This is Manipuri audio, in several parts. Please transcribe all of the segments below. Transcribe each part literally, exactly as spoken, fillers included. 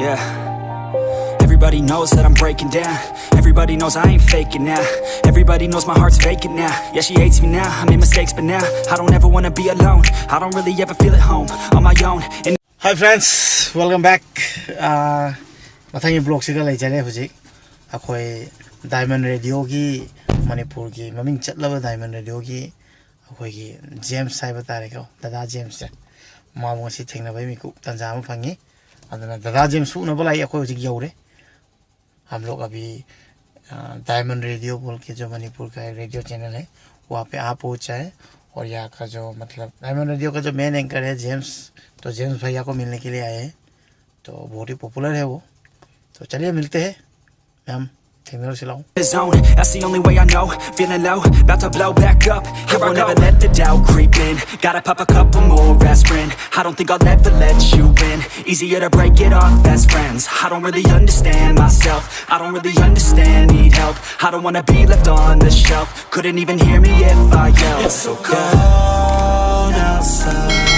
Yeah. Everybody knows that I'm breaking down. Everybody knows I ain't faking now. Everybody knows my heart's vacant now. Yeah, she hates me now. I made mistakes, but now I don't ever wanna be alone. I don't really ever feel at home on my own. And Hi friends, welcome back. ꯑꯥ, ꯃꯊꯪꯒꯤ ꯕ꯭ꯂꯣꯒꯁꯤꯒ ꯂꯩꯖꯔꯦ ꯍꯧꯖꯤꯛ꯫ ꯑꯩꯈꯣꯏ ꯗꯥꯏꯃꯟ ꯔꯦꯗꯤꯑꯣꯒꯤ, ꯃꯅꯤꯄꯨꯔꯒꯤ ꯃꯃꯤꯡ ꯆꯠꯂꯕ ꯗꯥꯏꯃꯟ ꯔꯦꯗꯤꯑꯣꯒꯤ ꯑꯩꯈꯣꯏꯒꯤ ꯖꯦꯝꯁ ꯍꯥꯏꯕ ꯇꯥꯔꯦꯀꯣ, ꯗꯗꯥ ꯖꯦꯝꯁꯁꯦ, ꯃꯥꯕꯨ ꯉꯁꯤ ꯊꯦꯡꯅꯕꯒꯤ ꯃꯤꯀꯨꯞ ꯇꯥꯟꯖꯥ ꯑꯃ ꯐꯪꯉꯤ꯫ ꯑꯗꯨꯅ ꯗꯗꯥ ꯖꯦꯝꯁꯁꯨ ꯎꯅꯕ ꯂꯥꯛꯏ, ꯑꯩꯈꯣꯏ ꯍꯧꯖꯤꯛ ꯌꯧꯔꯦ꯫ हम लोग अभी, अ, डायमंड रेडियो बोल के जो मणिपुर का एक रेडियो चैनल है, वहाँ पे आ पहुँचा है। और यहाँ का जो, मतलब, डायमंड रेडियो का जो मेन एंकर है जेम्स, तो जेम्स भैया को मिलने के लिए आए हैं। तो बहुत ही पॉपुलर है वो। तो चलिए मिलते हैं मैम, ꯊꯦꯡꯅꯔꯨꯁꯤ ꯂꯥꯛꯑꯣ꯫ The zone, that's the only way I know. Feeling low, about to blow back up. Here I won't ever let the doubt creep in. Gotta pop a couple more aspirin. I don't think I'll ever let you in. Easier to break it off best friends. I don't really understand myself. I don't really understand, need help. I don't wanna be left on the shelf. Couldn't even hear me if I yelled. It's so cold outside.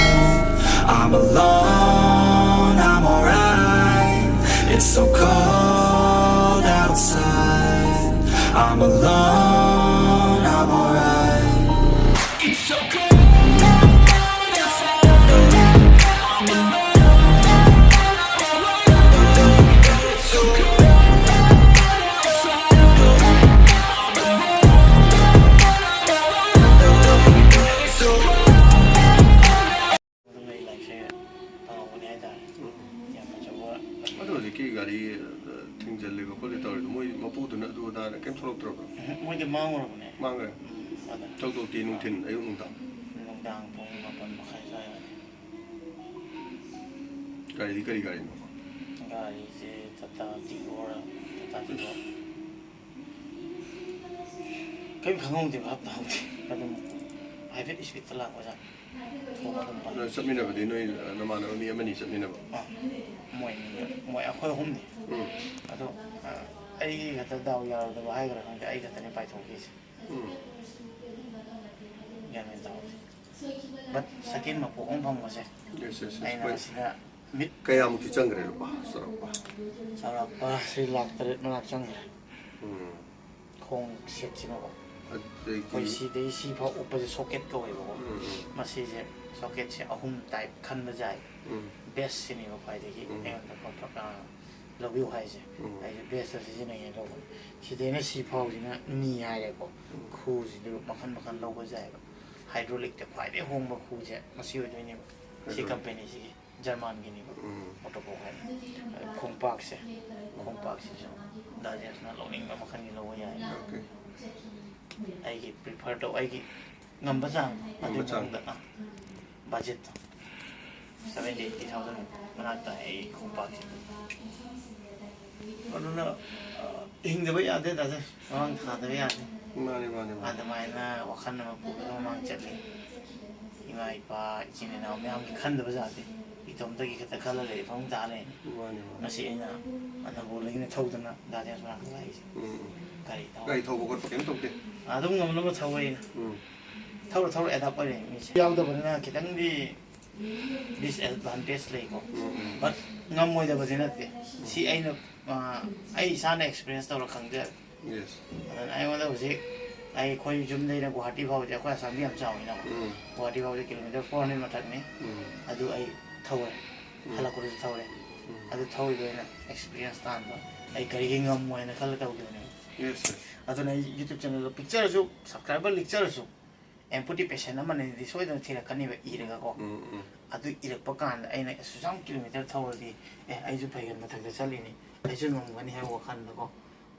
I'm alone, I'm alright. It's so cold outside. I'm alone, I'm alright. It's so cold outside. I'm alone, I'm alright. It's so cold outside. ꯑꯗꯨꯝ ꯑꯩ ꯂꯥꯏꯔꯤꯛꯁꯦ ꯇꯧꯍꯧꯕꯅꯦ ꯍꯥꯏꯇꯥꯔꯦ꯫ ꯎꯝ꯫ ꯌꯥꯝ ꯐꯖꯕ꯫ ꯑꯗꯣ ꯍꯧꯖꯤꯛꯀꯤ ꯒꯥꯔꯤ, ꯑ, ꯊꯤꯡꯖꯤꯜꯂꯤꯕ ꯈꯣꯠꯂꯤ ꯇꯧꯔꯤꯗꯣ, ꯃꯣꯏ ꯃꯄꯨꯗꯨꯅ ꯑꯗꯨ ꯑꯗꯥꯅ ꯀꯩꯝ ꯊꯣꯛꯂꯛꯇ꯭ꯔꯕ? ꯎꯝ, ꯃꯣꯏꯗꯤ ꯃꯥꯡꯉꯨꯔꯕꯅꯦ꯫ ꯃꯥꯡꯈ꯭ꯔꯦ? ꯎꯝ, ꯑꯗ꯫ ꯆꯧꯗꯧꯇꯤ ꯅꯨꯡꯊꯤꯟ, ꯑꯌꯨꯛ ꯅꯨꯡꯗꯥꯡ? ꯅꯨꯡꯗꯥꯡ ꯄꯨꯡ ꯃꯥꯄꯟ ꯃꯈꯥꯏ ꯁ꯭ꯋꯥꯏꯗ꯫ ꯒꯥꯔꯤꯗꯤ ꯀꯔꯤ ꯒꯥꯔꯤꯅꯣ? ꯒꯥꯔꯤꯁꯦ ꯇꯥꯇꯥ ꯇꯤꯒꯣꯔ, ꯇꯥꯇꯥ ꯇꯤꯒꯣꯔ꯫ ꯀꯔꯤꯝ ꯈꯪꯍꯧꯗꯦ, ꯚꯥꯞ ꯇꯥꯍꯧꯗꯦ꯫ ꯑꯗꯨꯝ ꯍꯥꯏꯐꯦꯠ ꯏꯁꯄꯤꯠꯇ ꯂꯥꯛꯄꯖꯥꯠꯅꯤ꯫ ꯊꯣꯡ ꯑꯗꯨꯝ ꯄꯥꯟ- ꯅꯣꯏ ꯆꯠꯃꯤꯟꯅꯕꯗꯤ ꯅꯣꯏ, ꯑ, ꯅꯃꯥꯟꯅꯕ ꯃꯤ ꯑꯃꯅꯤ ꯆꯠꯃꯤꯟꯅꯕ? ꯑꯥ, ꯃꯣꯏ ꯑꯅꯤ, ꯃꯣꯏ ꯑꯩꯈꯣꯏ ꯑꯍꯨꯝꯅꯤ꯫ ꯎꯝ꯫ ꯑꯗꯣ, ꯑ, ꯑꯩꯒꯤ ꯈꯛꯇ ꯗꯥꯎ ꯌꯥꯔꯨꯗꯕ ꯍꯥꯏꯒꯗ꯭ꯔꯥ ꯈꯪꯗꯦ, ꯑꯩ ꯈꯛꯇꯅꯤ ꯄꯥꯏꯊꯣꯛꯈꯤꯁꯦ꯫ ꯎꯝ꯫ ꯒ꯭ꯌꯥꯟ ꯃꯦꯟ ꯇꯥꯍꯧꯗꯦ꯫ But second ꯃꯄꯣꯛ ꯑꯃ ꯐꯪꯕꯁꯦ, yes, yes, yes, ꯑꯩꯅ ꯍꯣꯏ꯫ ꯃꯁꯤꯗ ꯀꯌꯥꯃꯨꯛꯇꯤ ꯆꯪꯈ꯭ꯔꯦ ꯂꯨꯄꯥ ꯆꯥꯎꯔꯥꯛꯄ? ꯆꯥꯎꯔꯥꯛꯄ ꯁꯤ ꯂꯥꯛ ꯇꯔꯦꯠ ꯃꯅꯥꯛ ꯆꯪꯈ꯭ꯔꯦ꯫ ꯎꯝ꯫ ꯈꯣꯡ ꯁꯦꯠꯁꯤꯃꯀꯣ꯫ ꯑꯗꯒꯤ ꯑꯩꯈꯣꯏ ꯁꯤꯗꯩ ꯁꯤꯐꯥꯎ ꯎꯞꯄꯁꯦ ꯁꯣꯀꯦꯠ ꯀꯧꯋꯦꯕꯀꯣ꯫ ꯎꯝ, ꯎꯝ꯫ ꯃꯁꯤꯁꯦ ꯁꯣꯀꯦꯠꯁꯦ ꯑꯍꯨꯝ ꯇꯥꯏꯞ ꯈꯟꯕ ꯌꯥꯏ꯫ ꯎꯝ꯫ ꯕꯦꯁꯁꯤꯅꯦꯕ ꯈ꯭ꯋꯥꯏꯗꯒꯤ ꯎꯝ꯫ ꯑꯩꯉꯣꯟꯗ ꯀꯝꯐꯣꯔꯠ, ꯑ, ꯂꯧꯕꯤꯌꯨ ꯍꯥꯏꯁꯦ꯫ ꯎꯝ꯫ ꯑꯩꯁꯦ ꯕꯦꯁꯇ ꯁꯤꯖꯤꯟꯅꯒꯦꯅ ꯂꯧꯕꯅꯦ꯫ ꯁꯤꯗꯩꯅ ꯁꯤ ꯐꯥꯎꯁꯤꯅ ꯅꯤ ꯍꯥꯏꯔꯦꯀꯣ꯫ ꯎꯝ꯫ ꯈꯨꯁꯤꯗ ꯃꯈꯜ ꯃꯈꯜ ꯂꯧꯕ ꯌꯥꯏꯑꯕ꯫ ꯍꯥꯏꯗ꯭ꯔꯣꯂꯤꯛꯇ ꯈ꯭ꯋꯥꯏꯗꯒꯤ ꯍꯣꯡꯕ ꯈꯨꯁꯦ ꯃꯁꯤ ꯑꯣꯏꯗꯣꯏꯅꯦꯕ꯫ ꯁꯤ ꯍꯥꯏꯗ꯭ꯔꯣꯂꯤꯛ꯫ ꯀꯝꯄꯦꯅꯤꯁꯤꯒꯤ ꯖꯔꯃꯥꯟꯒꯤꯅꯦꯕ꯫ ꯎꯝ꯫ ꯃꯣꯇꯣꯀꯣꯛ ꯍꯥꯏꯅ꯫ ꯑꯗ ꯈꯣꯡꯄꯥꯛꯁꯦ, ꯈꯣꯡꯄꯥꯛꯁꯤꯁꯨ ꯗꯥ ꯖꯦꯝꯁꯅ ꯂꯧꯅꯤꯡꯕ ꯃꯈꯜꯒꯤ ꯂꯧꯕ ꯌꯥꯏ꯫ ꯑꯣꯀꯦ꯫ ꯑꯩꯒꯤ ꯄ꯭ꯔꯤꯐꯔ ꯇꯧ, ꯑꯩꯒꯤ ꯉꯝꯕ ꯆꯥꯡ ꯑꯗꯨꯒꯤ ꯉꯝꯕ ꯆꯥꯡ꯫ ꯃꯅꯨꯡꯗ, ꯑꯥ, ꯕꯖꯦꯠꯇꯣ ꯁꯚꯦꯟꯇꯤ ꯑꯩꯠꯇꯤ ꯊꯥꯎꯖꯟ ꯃꯅꯥꯛꯇ ꯑꯩ ꯈꯣꯡꯄꯥꯛꯁꯦ꯫ ꯑꯗꯨꯅ, ꯑ, ꯍꯤꯡꯗꯕ ꯌꯥꯗꯦ ꯗꯥꯗꯥ, ꯃꯃꯥꯡ ꯊꯥꯗꯕ ꯌꯥꯗꯦ꯫ ꯃꯥꯅꯦ, ꯃꯥꯅꯦ, ꯃꯥꯅꯦ꯫ ꯑꯗꯨꯃꯥꯏꯅ ꯋꯥꯈꯜ ꯑꯃ ꯄꯨꯔꯒ ꯃꯃꯥꯡ ꯆꯠꯂꯤ꯫ ꯏꯃꯥ ꯏꯄꯥ, ꯏꯆꯤꯟ ꯏꯅꯥꯎ ꯃꯌꯥꯝꯒꯤ ꯈꯟꯗꯕ ꯌꯥꯗꯦ꯫ ꯏꯇꯣꯝꯇꯒꯤ ꯈꯛꯇ ꯈꯜꯂ ꯂꯩꯔꯦ, ꯐꯃꯨꯡ ꯇꯥ ꯂꯩꯔꯦ꯫ ꯃꯥꯅꯦ, ꯃꯥꯅꯦ꯫ ꯉꯁꯤ ꯑꯩꯅ ꯑꯅꯝꯕꯣꯜꯗꯒꯤꯅ ꯊꯧꯗꯅ ꯗꯥ ꯖꯦꯝꯁ ꯃꯅꯥꯛꯇ ꯂꯥꯛꯏꯁꯦ꯫ ꯎꯝ, ꯎꯝ꯫ ꯒꯥꯔꯤ ꯊꯧ-, ꯒꯥꯔꯤ ꯊꯧꯕ ꯈꯣꯠꯄ ꯀꯩꯝ ꯇꯧꯗꯦ? ꯑꯗꯨꯝ ꯉꯝꯅꯕ ꯊꯧꯋꯦ ꯑꯩꯅ꯫ ꯎꯝ꯫ ꯊꯧꯔ ꯊꯧꯔ ꯑꯦꯗꯥꯞ ꯑꯣꯏꯔꯦ ꯃꯤꯁꯦ꯫ ꯌꯥꯎꯗꯕꯅꯤꯅ ꯈꯤꯇꯪꯗꯤ ꯗꯤꯁꯑꯦꯗꯚꯥꯟꯇꯦꯖ ꯂꯩꯀꯣ꯫ ꯎꯝ, ꯎꯝ꯫ ꯕꯠ ꯉꯝꯃꯣꯏꯗꯕꯗꯤ ꯅꯠꯇꯦ꯫ ꯁꯤ ꯑꯩꯅ, ꯑ, ꯑꯩ ꯏꯁꯥꯅ ꯑꯦꯛꯁꯄꯤꯔꯤꯌꯦꯟꯁ ꯇꯧꯔ ꯈꯪꯖꯔꯦ꯫ Yes. ꯑꯗꯨꯅ ꯑꯩꯉꯣꯟꯗ ꯍꯧꯖꯤꯛ ꯑꯩ, ꯑꯩꯈꯣꯏ ꯌꯨꯝꯗꯩꯅ ꯒꯨꯍꯥꯇꯤ ꯐꯥꯎꯁꯦ, ꯑꯩꯈꯣꯏ ꯑꯁꯥꯝꯗꯤ ꯌꯥꯝ ꯆꯥꯎꯋꯤꯅꯀꯣ꯫ ꯎꯝ꯫ ꯒꯨꯍꯥꯇꯤ ꯐꯥꯎꯁꯦ ꯀꯤꯂꯣꯃꯤꯇꯔ ꯐꯣꯔ ꯍꯟꯗ꯭ꯔꯦꯗ ꯃꯊꯛꯅꯤ꯫ ꯎꯝ꯫ ꯑꯗꯨ ꯑꯩ ꯊꯧꯔꯦ꯫ ꯎꯝ꯫ ꯍꯜꯂꯛꯄꯗꯁꯨ ꯊꯧꯔꯦ꯫ ꯎꯝ꯫ ꯑꯗꯨ ꯊꯧꯔꯤꯗꯣ ꯑꯩꯅ ꯑꯦꯛꯁꯄꯤꯔꯤꯌꯦꯟꯁ ꯇꯥꯟꯕ꯫ ꯑꯩ ꯀꯔꯤꯒꯤ ꯉꯝꯃꯣꯏꯅ ꯈꯜꯂ ꯇꯧꯈꯤꯕꯅꯦ꯫ Yes, yes. ꯑꯗꯨꯅ ꯑꯩ ꯌꯨꯇ꯭ꯌꯨꯕ ꯆꯦꯅꯦꯜꯗꯣ ꯄꯤꯛꯆꯔꯁꯨ, ꯁꯕꯁꯀ꯭ꯔꯥꯏꯕꯔ ꯂꯤꯛꯆꯔꯁꯨ, ꯑꯦꯝꯄꯨꯇꯤ ꯄꯦꯁꯦꯟ ꯑꯃꯅꯗꯤ ꯁꯣꯏꯗꯅ ꯊꯤꯔꯛꯀꯅꯤꯕ ꯏꯔꯒꯀꯣ꯫ ꯎꯝ, ꯎꯝ꯫ ꯑꯗꯨ ꯏꯔꯛꯄ ꯀꯥꯟꯗ ꯑꯩꯅ ꯑꯁꯨꯛ ꯌꯥꯝ ꯀꯤꯂꯣꯃꯤꯇꯔ ꯊꯧꯔꯗꯤ, ꯑꯦ, ꯑꯩꯁꯨ ꯐꯩꯒꯟ ꯃꯊꯛꯇ ꯆꯠꯂꯤꯅꯤ, ꯑꯩꯁꯨ ꯉꯝꯒꯅꯤ ꯍꯥꯏꯕ ꯋꯥꯈꯜꯗꯀꯣ,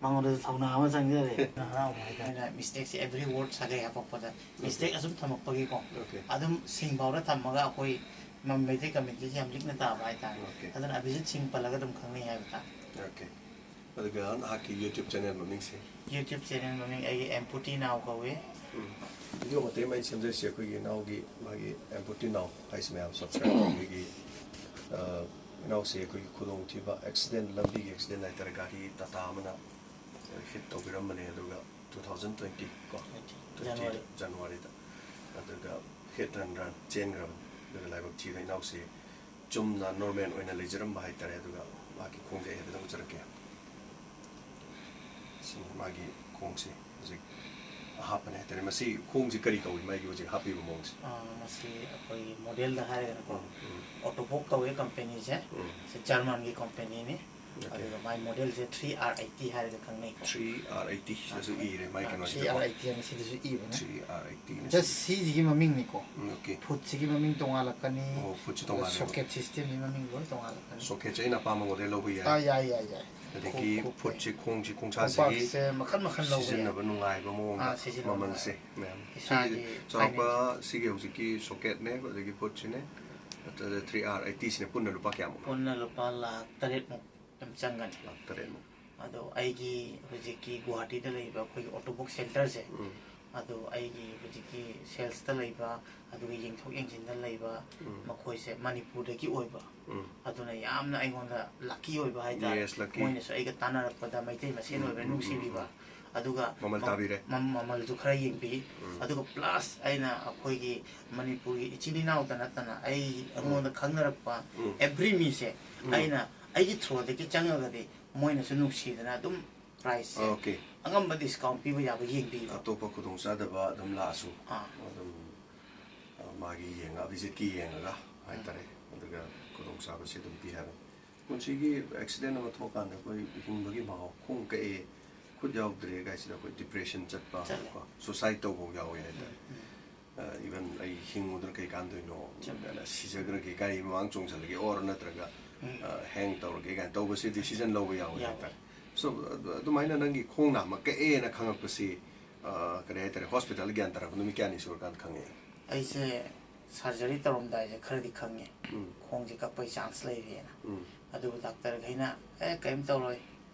ꯃꯉꯣꯟꯗꯁꯨ ꯊꯧꯅꯥ ꯑꯃ ꯆꯪꯖꯔꯦ꯫ ꯍꯔꯥꯎꯕ ꯍꯥꯏꯇꯥꯔꯦ꯫ ꯃꯤꯁꯇꯦꯛꯁꯦ ꯑꯦꯚ꯭ꯔꯤ ꯋꯥꯔꯗ ꯁꯥꯒꯩ ꯍꯥꯄꯛꯄꯗ ꯃꯤꯁꯇꯦꯛ ꯑꯁꯨꯝ ꯊꯝꯃꯛꯄꯒꯤ ꯀꯣ, Okay. ꯑꯗꯨꯝ ꯁꯤꯡ ꯐꯥꯎꯗ ꯊꯝꯃꯒ ꯑꯩꯈꯣꯏ ꯃ-, ꯃꯩꯇꯩ ꯀꯝꯃ꯭ꯌꯨꯅꯤꯇꯤꯁꯦ ꯌꯥꯝ ꯂꯤꯛꯅ ꯇꯥꯕ ꯍꯥꯏꯇꯥꯔꯦ꯫ Okay. ꯑꯗꯨꯅ ꯑꯕꯤꯖꯤꯠ ꯁꯤꯡ ꯄꯜꯂꯒ ꯑꯗꯨꯝ ꯈꯪꯅꯩ ꯍꯥꯏꯕ ꯇꯥꯔꯦ꯫ Okay. ꯑꯗꯨꯒ ꯅꯍꯥꯛꯀꯤ YouTube channel ꯃꯃꯤꯡꯁꯦ? YouTube channel ꯃꯃꯤꯡ ꯑꯩꯒꯤ ꯑꯦꯝꯄꯨꯇꯤ ꯅꯥꯎ ꯀꯧꯏ꯫ ꯎꯝ꯫ Video ꯃꯇꯦꯛ ꯑꯃ ꯑꯩꯅ ꯁꯦꯝꯖꯔꯤꯁꯦ ꯑꯩꯈꯣꯏꯒꯤ ꯏꯅꯥꯎꯒꯤ ꯃꯥꯒꯤ ꯑꯦꯝꯄꯨꯇꯤ ꯅꯥꯎ ꯍꯥꯏꯁꯦ ꯃꯌꯥꯝ subscribe ꯇꯧꯕꯤꯒꯤ, ꯑ, ꯏꯅꯥꯎꯁꯦ ꯑꯩꯈꯣꯏꯒꯤ ꯈꯨꯗꯣꯡꯊꯤꯕ accident, ꯂꯝꯕꯤꯒꯤ accident ꯍꯥꯏꯇꯥꯔꯦ, ꯒꯥꯔꯤ ꯇꯥꯇꯥ ꯑꯃꯅ hit ꯇꯧꯕꯤꯔꯝꯕꯅꯦ, ꯑꯗꯨꯒ two thousand twenty ꯀꯣ, twenty January. Januaryꯗ, ꯑꯗꯨꯒ hit and run ꯆꯦꯟꯈ꯭ꯔꯕꯅꯤ꯫ ꯑꯗꯨꯒ ꯂꯥꯏꯕꯛ ꯊꯤꯕ ꯏꯅꯥꯎꯁꯦ ꯆꯨꯝꯅ ꯅꯣꯔꯃꯦꯜ ꯑꯣꯏꯅ ꯂꯩꯖꯔꯝꯕ ꯍꯥꯏꯇꯥꯔꯦ꯫ ꯑꯗꯨꯒ ꯃꯥꯒꯤ ꯈꯣꯡꯁꯦ ꯑꯩ ꯍꯥꯏꯐꯦꯠꯇꯪ ꯎꯠꯆꯔꯛꯀꯦ꯫ ꯁꯤ ꯃꯥꯒꯤ ꯈꯣꯡꯁꯦ ꯍꯧꯖꯤꯛ ꯍꯥꯞꯄꯅꯦ ꯍꯥꯏꯇꯥꯔꯦ꯫ ꯃꯁꯤ ꯈꯣꯡꯁꯦ ꯀꯔꯤ ꯀꯧꯏ, ꯃꯥꯒꯤ ꯍꯧꯖꯤꯛ ꯍꯥꯞꯄꯤꯕ ꯃꯑꯣꯡꯁꯦ? ꯑꯥ, ꯃꯁꯤ ꯑꯩꯈꯣꯏꯒꯤ ꯃꯣꯗꯦꯜꯗ ꯍꯥꯏꯔꯒꯅꯀꯣ, ꯎꯝ, ꯎꯝ, ꯑꯣꯇꯣꯕꯣꯛ ꯀꯧꯋꯦ ꯀꯝꯄꯦꯅꯤꯁꯦ꯫ ꯎꯝ꯫ ꯁꯤ ꯖꯔꯃꯟꯒꯤ ꯀꯝꯄꯦꯅꯤꯅꯤ꯫ Okay. ꯑꯗꯨꯒ ꯃꯥꯏ ꯃꯣꯗꯦꯜꯁꯦ ꯊ꯭ꯔꯤ ꯑꯥꯔ ꯑꯩꯠꯇꯤ ꯍꯥꯏꯔꯒ ꯈꯪꯅꯩꯀꯣ꯫ ꯊ꯭ꯔꯤ ꯑꯥꯔ ꯑꯩꯠꯇꯤ ꯁꯤꯗꯁꯨ ꯏꯔꯦ ꯃꯥꯏ ꯊ꯭ꯔꯤ ꯀꯩꯅꯣꯁꯤꯗꯀꯣ꯫ ꯑꯥꯔ ꯑꯩꯠꯇꯤ ꯍꯥꯏꯅ ꯁꯤꯗꯁꯨ ꯏꯕꯅꯦ꯫ Three R eighty. ꯖꯁ ꯁꯤꯁꯤꯒꯤ ꯃꯃꯤꯡꯅꯤꯀꯣ꯫ ꯎꯝ, okay. ꯐꯨꯠꯁꯤꯒꯤ ꯃꯃꯤꯡ ꯇꯣꯉꯥꯜꯂꯛꯀꯅꯤ꯫ ꯑꯣ, ꯐꯨꯠꯁꯤ ꯇꯣꯉꯥꯜꯂꯦꯕ꯫ ꯁꯣꯀꯦꯠ ꯁꯤꯁꯇꯦꯝꯒꯤ ꯃꯃꯤꯡ ꯂꯣꯏ ꯇꯣꯉꯥꯜꯂꯛꯀꯅꯤ꯫ ꯁꯣꯀꯦꯠꯁꯦ ꯑꯩꯅ ꯑꯄꯥꯝꯕ ꯃꯣꯗꯦꯜ ꯂꯧꯕ ꯌꯥꯏ꯫ ꯑꯥ, ꯌꯥꯏ, ꯌꯥꯏ, ꯌꯥꯏ꯫ ꯑꯗꯒꯤ ꯈꯣꯡ-, ꯐꯨꯠꯁꯦ, ꯈꯣꯡꯁꯦ, ꯈꯣꯡꯁꯥꯁꯤꯒꯤ ꯈꯣꯡꯄꯥꯛꯁꯦ ꯃꯈꯜ ꯃꯈꯜ ꯂꯧꯕ ꯌꯥꯏ꯫ ꯁꯤꯖꯤꯟꯅꯕ ꯅꯨꯡꯉꯥꯏꯕ ꯃꯑꯣꯡꯗ ꯑꯥ, ꯁꯤꯖꯤꯟꯅꯕ ꯃꯃꯜꯁꯦ ꯃꯌꯥꯝ꯫ ꯏꯁꯥꯒꯤ ꯁꯤꯒꯤ ꯆꯥꯎꯔꯥꯛꯄ finance꯫ ꯁꯤꯒꯤ ꯍꯧꯖꯤꯛꯀꯤ ꯁꯣꯀꯦꯠꯅꯦ, ꯑꯗꯒꯤ ꯐꯨꯠꯁꯤꯅꯦ, ꯑꯗꯨꯗ ꯊ꯭ꯔꯤ ꯑꯥꯔ ꯑꯩꯠꯇꯤꯁꯤꯅꯦ, ꯄꯨꯟꯅ ꯂꯨꯄꯥ ꯀꯌꯥꯃꯨꯛ? ꯄꯨꯟꯅ ꯂꯨꯄꯥ ꯂꯥꯈ ꯇꯔꯦꯠꯃꯨꯛ ꯑꯗꯨꯝ ꯆꯪꯒꯅꯤ꯫ ꯂꯥꯈ ꯇꯔꯦꯠꯃꯨꯛ꯫ ꯑꯗꯣ ꯑꯩꯒꯤ ꯍꯧꯖꯤꯛꯀꯤ ꯒꯨꯋꯥꯍꯥꯇꯤꯗ ꯂꯩꯕ ꯑꯩꯈꯣꯏꯒꯤ ꯑꯣꯇꯣꯕꯣꯛ ꯁꯦꯟꯇꯔꯁꯦ, ꯎꯝ, ꯑꯗꯣ ꯑꯩꯒꯤ ꯍꯧꯖꯤꯛꯀꯤ ꯁꯦꯜꯁꯇ ꯂꯩꯕ, ꯑꯗꯨꯒ ꯌꯦꯡꯊꯣꯛ ꯌꯦꯡꯁꯤꯟꯗ ꯂꯩꯕ, ꯎꯝ, ꯃꯈꯣꯏꯁꯦ ꯃꯅꯤꯄꯨꯔꯗꯒꯤ ꯑꯣꯏꯕ꯫ ꯎꯝ꯫ ꯑꯗꯨꯅ ꯌꯥꯝꯅ ꯑꯩꯉꯣꯟꯗ lucky ꯑꯣꯏꯕ ꯍꯥꯏꯇꯥꯔꯦ꯫ Yes, lucky. ꯃꯣꯏꯅꯁꯨ ꯑꯩꯒ ꯇꯥꯟꯅꯔꯛꯄꯗ ꯃꯩꯇꯩ ꯃꯁꯦꯟ ꯎꯝ, ꯑꯣꯏꯕꯅ ꯎꯝ, ꯅꯨꯡꯁꯤꯕꯤꯕ꯫ ꯎꯝ, ꯑꯗꯨꯒ ꯃꯃꯜ ꯃ-, ꯇꯥꯕꯤꯔꯦ꯫ ꯃ-, ꯃꯃꯜꯁꯨ ꯈꯔ ꯌꯦꯡꯕꯤ꯫ ꯎꯝ꯫ ꯑꯗꯨꯒ plus ꯑꯩꯅ ꯑꯩꯈꯣꯏꯒꯤ ꯃꯅꯤꯄꯨꯔꯒꯤ ꯏꯆꯤꯜ ꯏꯅꯥꯎꯇ ꯅꯠꯇꯅ ꯑꯩ, ꯑꯩꯉꯣꯟꯗ ꯈꯪꯅꯔꯛꯄ ꯎꯝ꯫ every ꯃꯤꯁꯦ ꯎꯝ꯫ ꯑꯩꯅ ꯑꯩꯒꯤ through ꯗꯒꯤ ꯆꯪꯉꯒꯗꯤ ꯃꯣꯏꯅꯁꯨ ꯅꯨꯡꯁꯤꯗꯅ ꯑꯗꯨꯝ price ꯁꯦ Okay. ꯑꯉꯝꯕ discount ꯄꯤꯕ ꯌꯥꯕ ꯌꯦꯡꯕꯤꯕ꯫ ꯑꯇꯣꯞꯄ ꯈꯨꯗꯣꯡꯆꯥꯗꯕ ꯑꯗꯨꯝ ꯂꯥꯛꯑꯁꯨ ꯑꯥ꯫ ꯑꯗꯨꯝ, ꯑ, ꯃꯥꯒꯤ ꯌꯦꯡꯉ, visit ꯀꯤ ꯌꯦꯡꯉꯒ ꯍꯥꯏꯇꯥꯔꯦ꯫ ꯑꯗꯨꯒ ꯈꯨꯗꯣꯡꯆꯥꯕꯁꯦ ꯑꯗꯨꯝ ꯄꯤ ꯍꯥꯏꯕꯅꯤ꯫ ꯄꯨꯟꯁꯤꯒꯤ accident ꯑꯃ ꯊꯣꯛꯑꯀꯥꯟꯗ ꯑꯩꯈꯣꯏ ꯍꯤꯡꯕꯒꯤ ꯃꯍꯥꯎ, ꯈꯣꯡ ꯀꯛꯑꯦ, ꯈꯨꯠ ꯌꯥꯎꯗ꯭ꯔꯦ ꯀꯥꯏꯁꯤꯗ ꯑꯩꯈꯣꯏ depression ꯆꯠꯄ, ꯆꯠꯂꯦ꯫ ꯀꯣ, suicide ꯇꯧꯕ ꯌꯥꯎꯋꯦ ꯍꯥꯏꯇꯥꯔꯦ꯫ ꯎꯝ꯫ ꯑ, even ꯑꯩ ꯍꯤꯡꯉꯨꯗ꯭ꯔꯥ ꯀꯩ ꯀꯥꯟꯗꯣꯏꯅꯣ, ꯆꯨꯝꯃꯦ꯫ ꯑꯗꯨꯅ ꯁꯤꯖꯈ꯭ꯔꯒꯦ, ꯒꯥꯔꯤ ꯃꯃꯥꯡ ꯆꯣꯡꯁꯤꯜꯂꯒꯦ, or ꯅꯠꯇ꯭ꯔꯒ, ꯎꯝ꯫ ꯑ, hang ꯇꯧꯔꯒꯦ ꯀꯥꯏꯅ ꯇꯧꯕꯁꯦ decision ꯂꯧꯕ ꯌꯥꯎꯋꯦ ꯌꯥꯎꯋꯦ꯫ ꯍꯥꯏꯇꯥꯔꯦ꯫ So, ꯑꯗꯨ-, ꯑꯗꯨꯃꯥꯏꯅ ꯅꯪꯒꯤ ꯈꯣꯡ ꯅꯥꯝꯃ ꯀꯛꯑꯦꯅ ꯈꯪꯉꯛꯄꯁꯤ, ꯑ, ꯀꯔꯤ ꯍꯥꯏꯇꯥꯔꯦ, hospital ꯒ꯭ꯌꯥꯟ ꯇꯥꯔꯛꯄ ꯅꯨꯃꯤꯠ ꯀꯌꯥꯅꯤ ꯁꯨꯔꯀꯥꯟꯗ ꯈꯪꯉꯛꯑꯦ? ꯑꯩꯁꯦ surgery ꯇꯧꯔꯝꯗꯥꯏꯁꯦ ꯈꯔꯗꯤ ꯈꯪꯉꯦ꯫ ꯎꯝ꯫ ꯈꯣꯡꯁꯦ ꯀꯛꯄꯩ chance ꯂꯩꯔꯦꯅ꯫ ꯎꯝ꯫ ꯑꯗꯨꯕꯨ ꯗꯥꯛꯇꯔꯈꯩꯅ, "ꯑꯦ, ꯀꯔꯤꯝ ꯇꯧꯔꯣꯏ,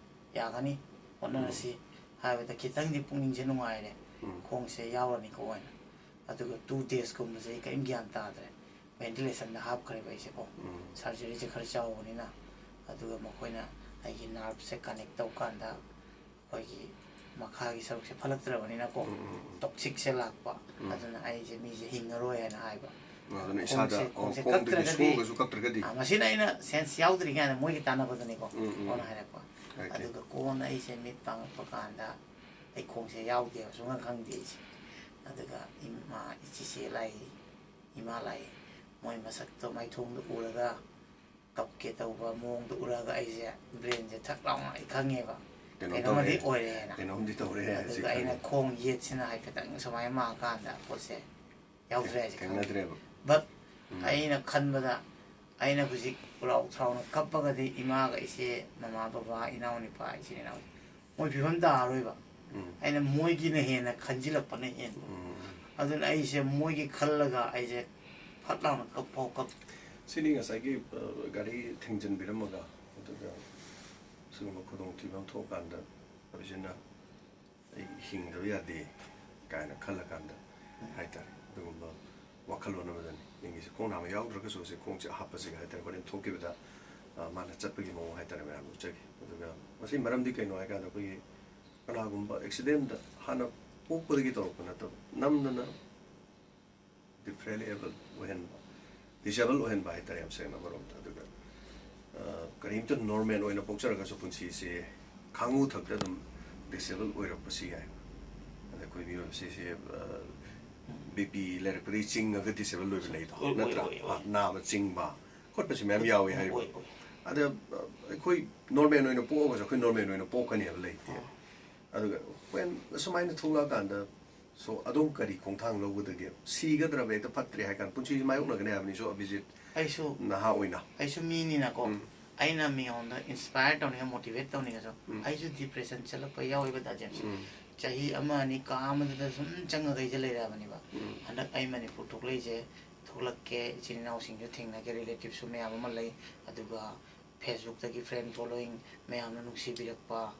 ꯌꯥꯒꯅꯤ, ꯍꯣꯠꯅꯔꯁꯤ" ꯍꯥꯏꯕꯗ ꯈꯤꯇꯪꯗꯤ ꯄꯨꯛꯅꯤꯡꯁꯦ ꯅꯨꯡꯉꯥꯏꯔꯦ꯫ ꯎꯝ꯫ ꯈꯣꯡꯁꯦ ꯌꯥꯎꯔꯅꯤꯀꯣ ꯍꯥꯏꯅ꯫ ꯑꯗꯨꯒ two days ꯀꯨꯝꯕꯁꯦ ꯑꯩ ꯀꯔꯤꯝ ꯒ꯭ꯌꯥꯟ ꯇꯥꯗ꯭ꯔꯦ꯫ Ventilation ꯗ ꯍꯥꯞꯈ꯭ꯔꯦꯕ ꯑꯩꯁꯦꯀꯣ꯫ ꯎꯝ꯫ Surgery ꯁꯦ ꯈꯔ ꯆꯥꯎꯕꯅꯤꯅ꯫ ꯑꯗꯨꯒ ꯃꯈꯣꯏꯅ ꯑꯩꯒꯤ nerve ꯁꯦ connect ꯇꯧꯀꯥꯟꯗ ꯑꯩꯈꯣꯏꯒꯤ ꯃꯈꯥꯒꯤ ꯁꯔꯨꯛꯁꯦ ꯐꯠꯂꯛꯇ꯭ꯔꯕꯅꯤꯅꯀꯣ, ꯎꯝ, ꯎꯝ, ꯎꯝ꯫ Toxic ꯁꯦ ꯂꯥꯛꯄ꯫ ꯎꯝ꯫ ꯑꯗꯨꯅ ꯑꯩꯁꯦ ꯃꯤꯁꯦ ꯍꯤꯡꯉꯔꯣꯏ ꯍꯥꯏꯅ ꯍꯥꯏꯕ꯫ ꯑꯗꯨꯅ ꯏꯁꯥꯗ, ꯈꯣꯡꯁꯦ, ꯑꯣ, ꯈꯣꯡꯁꯦ ꯈꯣꯡꯗꯒꯤ ꯀꯛꯇ꯭ꯔꯒꯗꯤ, ꯁꯣꯛꯑꯒꯁꯨ ꯀꯛꯇ꯭ꯔꯒꯗꯤ꯫ ꯑꯥ, ꯃꯁꯤꯅ ꯑꯩꯅ sense ꯌꯥꯎꯗ꯭ꯔꯤꯉꯩꯗ ꯃꯣꯏꯒꯤ ꯇꯥꯟꯅꯕꯗꯅꯤꯀꯣ, ꯎꯝ, ꯎꯝ, ꯃꯣꯏꯅ ꯎꯝ꯫ ꯍꯥꯏꯔꯛꯄ꯫ Okay꯫ ꯑꯗꯨꯒ ꯀꯣꯟꯅ ꯑꯩꯁꯦ ꯃꯤꯠ ꯄꯥꯡꯉꯛꯄ ꯀꯥꯟꯗ ꯑꯩ ꯈꯣꯡꯁꯦ ꯌꯥꯎꯗꯦꯕ, ꯁꯨꯡꯈꯪ ꯈꯪꯗꯦ ꯑꯩꯁꯦ꯫ ꯑꯗꯨꯒ ꯏꯃꯥ, ꯏꯆꯦ ꯂꯥꯛꯏ, ꯏꯃꯥ ꯂꯥꯛꯏ, ꯃꯣꯏ ꯃꯁꯛꯇꯣ ꯃꯥꯏꯊꯣꯡꯗꯣ ꯎꯔꯒ ꯀꯞꯀꯦ ꯇꯧꯕ ꯃꯑꯣꯡꯗꯣ ꯎꯔꯒ ꯑꯩꯁꯦ brainꯁꯦ ꯊꯛ ꯂꯥꯎꯅ ꯑꯩ ꯈꯪꯉꯦꯕ, ꯀꯩꯅꯣꯝ ꯀꯩꯅꯣꯝꯃꯗꯤ ꯇꯧꯔꯦ꯫ ꯑꯣꯏꯔꯦꯅ꯫ ꯀꯩꯅꯣꯝꯗꯤ ꯇꯧꯔꯦ ꯍꯥꯏꯁꯦ ꯑꯗꯨꯒ ꯑꯩꯅ ꯈꯪꯉꯦ꯫ ꯈꯣꯡ ꯌꯦꯠꯁꯤꯅ ꯍꯥꯏꯐꯦꯠꯇꯪ ꯁꯨꯃꯥꯏꯅ ꯃꯥꯡꯉꯀꯥꯟꯗ ꯄꯣꯠꯁꯦ ꯌꯥꯎꯗ꯭ꯔꯦ ꯍꯥꯏꯁꯦ ꯈꯪꯉꯦ꯫ ꯊꯦꯡꯅꯗ꯭ꯔꯦꯕ꯫ But ꯎꯝ꯫ ꯑꯩꯅ ꯈꯟꯕꯗ ꯑꯩꯅ ꯍꯧꯖꯤꯛ ꯎꯔꯥꯎ ꯊꯔꯥꯎꯅ ꯀꯞꯄꯒꯗꯤ ꯏꯃꯥꯒ ꯏꯆꯦ, ꯃꯃꯥ, ꯕꯕꯥ, ꯏꯅꯥꯎ ꯅꯨꯄꯥ, ꯏꯆꯤꯟ ꯏꯅꯥꯎ ꯃꯣꯏ ꯐꯤꯕꯝ ꯇꯥꯔꯔꯣꯏꯕ꯫ ꯎꯝ꯫ ꯑꯩꯅ ꯃꯣꯏꯒꯤꯅ ꯍꯦꯟꯅ ꯈꯟꯖꯤꯜꯂꯛꯄꯅ ꯍꯦꯟꯕ꯫ ꯎꯝ꯫ ꯑꯗꯨꯅ ꯑꯩꯁꯦ ꯃꯣꯏꯒꯤ ꯈꯜꯂꯒ ꯑꯩꯁꯦ ꯐꯠ ꯂꯥꯎꯅ ꯀꯞ ꯐꯥꯎ ꯀꯞ꯫ ꯁꯤꯅꯤ ꯉꯁꯥꯏꯒꯤ, ꯑ, ꯒꯥꯔꯤ ꯊꯦꯡꯖꯤꯟꯕꯤꯔꯝꯃꯒ, ꯑꯗꯨꯒ ꯁꯤꯒꯨꯝꯕ ꯈꯨꯗꯣꯡꯊꯤꯕ ꯑꯃ ꯊꯣꯛꯑꯀꯥꯟꯗ ꯑꯣꯔꯤꯖꯤꯟꯅ ꯑꯩ ꯍꯤꯡꯗꯕ ꯌꯥꯗꯦ ꯀꯥꯏꯅ ꯈꯜꯂꯀꯥꯟꯗ ꯍꯥꯏꯇꯥꯔꯦ, ꯑꯗꯨꯒꯨꯝꯕ ꯋꯥꯈꯜꯂꯣꯟ ꯑꯃꯗꯅꯤ ꯌꯦꯡꯉꯤꯁꯦ꯫ ꯈꯣꯡ ꯅꯥꯝꯃ ꯌꯥꯎꯗ꯭ꯔꯒꯁꯨ ꯁꯤ ꯈꯣꯡꯁꯦ ꯍꯥꯞꯄꯁꯤꯒ ꯍꯥꯏꯇꯥꯔꯦ, ꯍꯣꯔꯦꯟ ꯊꯣꯛꯈꯤꯕꯗ, ꯑ, ꯃꯥꯅ ꯆꯠꯄꯒꯤ ꯃꯑꯣꯡ ꯍꯥꯏꯇꯥꯔꯦ, ꯃꯌꯥꯝ ꯎꯠꯆꯒꯦ꯫ ꯑꯗꯨꯒ ꯃꯁꯤ ꯃꯔꯝꯗꯤ ꯀꯩꯅꯣ ꯍꯥꯏꯀꯥꯟꯗ ꯑꯩꯈꯣꯏꯒꯤ ꯀꯅꯥꯒꯨꯝꯕ accidentꯗ ꯍꯥꯟꯅ ꯄꯣꯛꯄꯗꯒꯤ ꯇꯧꯔꯛꯄ ꯅꯠꯇꯕ, ꯅꯝꯗꯅ differently able ꯑꯣꯏꯍꯟꯕ, disable ꯑꯣꯏꯍꯟꯕ ꯍꯥꯏꯇꯥꯔꯦ, ꯌꯥꯝ ꯁꯦꯡꯅ ꯑꯃꯔꯣꯝꯗ꯫ ꯑꯗꯨꯒ, ꯑ, ꯀꯔꯤꯝꯇ normal ꯑꯣꯏꯅ ꯄꯣꯛꯆꯔꯒꯁꯨ ꯄꯨꯟꯁꯤꯁꯦ ꯈꯥꯡꯉꯨ ꯊꯛꯇ ꯑꯗꯨꯝ disable ꯑꯣꯏꯔꯛꯄꯁꯨ ꯌꯥꯏ꯫ ꯑꯗ ꯑꯩꯈꯣꯏ ꯃꯤꯑꯣꯏꯕꯁꯤꯁꯦ, ꯑ, BP ꯂꯩꯔꯛꯄꯗꯒꯤ ꯆꯤꯡꯉꯒ disable ꯑꯣꯏꯕ ꯂꯩꯗꯣ, ꯑꯣꯏ, ꯑꯣꯏ, ꯅꯠꯇ꯭ꯔꯥ? ꯑꯣꯏ, ꯑꯣꯏ꯫ ꯑ, ꯅꯥꯕ ꯆꯤꯡꯕ ꯈꯣꯠꯄꯁꯤ ꯃꯌꯥꯝ ꯌꯥꯎꯏ ꯍꯥꯏꯔꯤꯕ꯫ ꯑꯣꯏ, ꯑꯣꯏ꯫ ꯑꯗ, ꯑ, ꯑꯩꯈꯣꯏ normal ꯑꯣꯏꯅ ꯄꯣꯛꯑꯒꯁꯨ ꯑꯩꯈꯣꯏ normal ꯑꯣꯏꯅ ꯄꯣꯛꯀꯅꯤ ꯍꯥꯏꯕ ꯂꯩꯇꯦ꯫ ꯑꯥ꯫ ꯑꯗꯨꯒ when ꯑꯁꯨꯃꯥꯏꯅ ꯊꯣꯛꯂꯛꯑꯀꯥꯟꯗ, so, ꯑꯗꯣꯝ ꯀꯔꯤ ꯈꯣꯡꯊꯥꯡ ꯂꯧꯒꯗꯒꯦ? ꯁꯤꯒꯗ꯭ꯔꯕ ꯍꯦꯛꯇ ꯐꯠꯇ꯭ꯔꯦ ꯍꯥꯏ ꯀꯥꯟꯗ ꯄꯨꯟꯁꯤꯁꯤ ꯃꯥꯌꯣꯛꯅꯒꯅꯤ ꯍꯥꯏꯕꯅꯤ, so, ꯑꯕꯤꯖꯤꯠ ꯑꯩꯁꯨ, ꯅꯍꯥ ꯑꯣꯏꯅ꯫ ꯑꯩꯁꯨ ꯃꯤꯅꯤꯅꯀꯣ, ꯎꯝ꯫ ꯑꯩꯅ ꯃꯤꯉꯣꯟꯗ inspire ꯇꯧꯅꯤꯡꯉ, motivate ꯇꯧꯅꯤꯡꯉꯁꯨ, ꯎꯝ꯫ ꯑꯩꯁꯨ depression ꯆꯠꯂꯛꯄ ꯌꯥꯎꯋꯦꯕ, ꯗꯥ ꯖꯦꯝꯁ꯫ ꯎꯝ꯫ ꯆꯍꯤ ꯑꯃ ꯑꯅꯤ ꯀꯥ ꯑꯃꯗꯨꯗ ꯁꯨꯝ ꯆꯪꯉꯒ ꯑꯩꯁꯦ ꯂꯩꯔꯛꯑꯕꯅꯦꯕ꯫ ꯎꯝ꯫ ꯍꯟꯗꯛ ꯑꯩ ꯃꯅꯤꯄꯨꯔ ꯊꯣꯛꯂꯛꯏꯁꯦ, ꯊꯣꯛꯂꯛꯀꯦ, ꯏꯆꯤꯟ ꯏꯅꯥꯎꯁꯤꯡꯁꯨ ꯊꯦꯡꯅꯒꯦ, relative ꯁꯨ ꯃꯌꯥꯝ ꯑꯃ ꯂꯩ, ꯑꯗꯨꯒ Facebook ꯇꯒꯤ friend following ꯃꯌꯥꯝꯅ ꯅꯨꯡꯁꯤꯕꯤꯔꯛꯄ,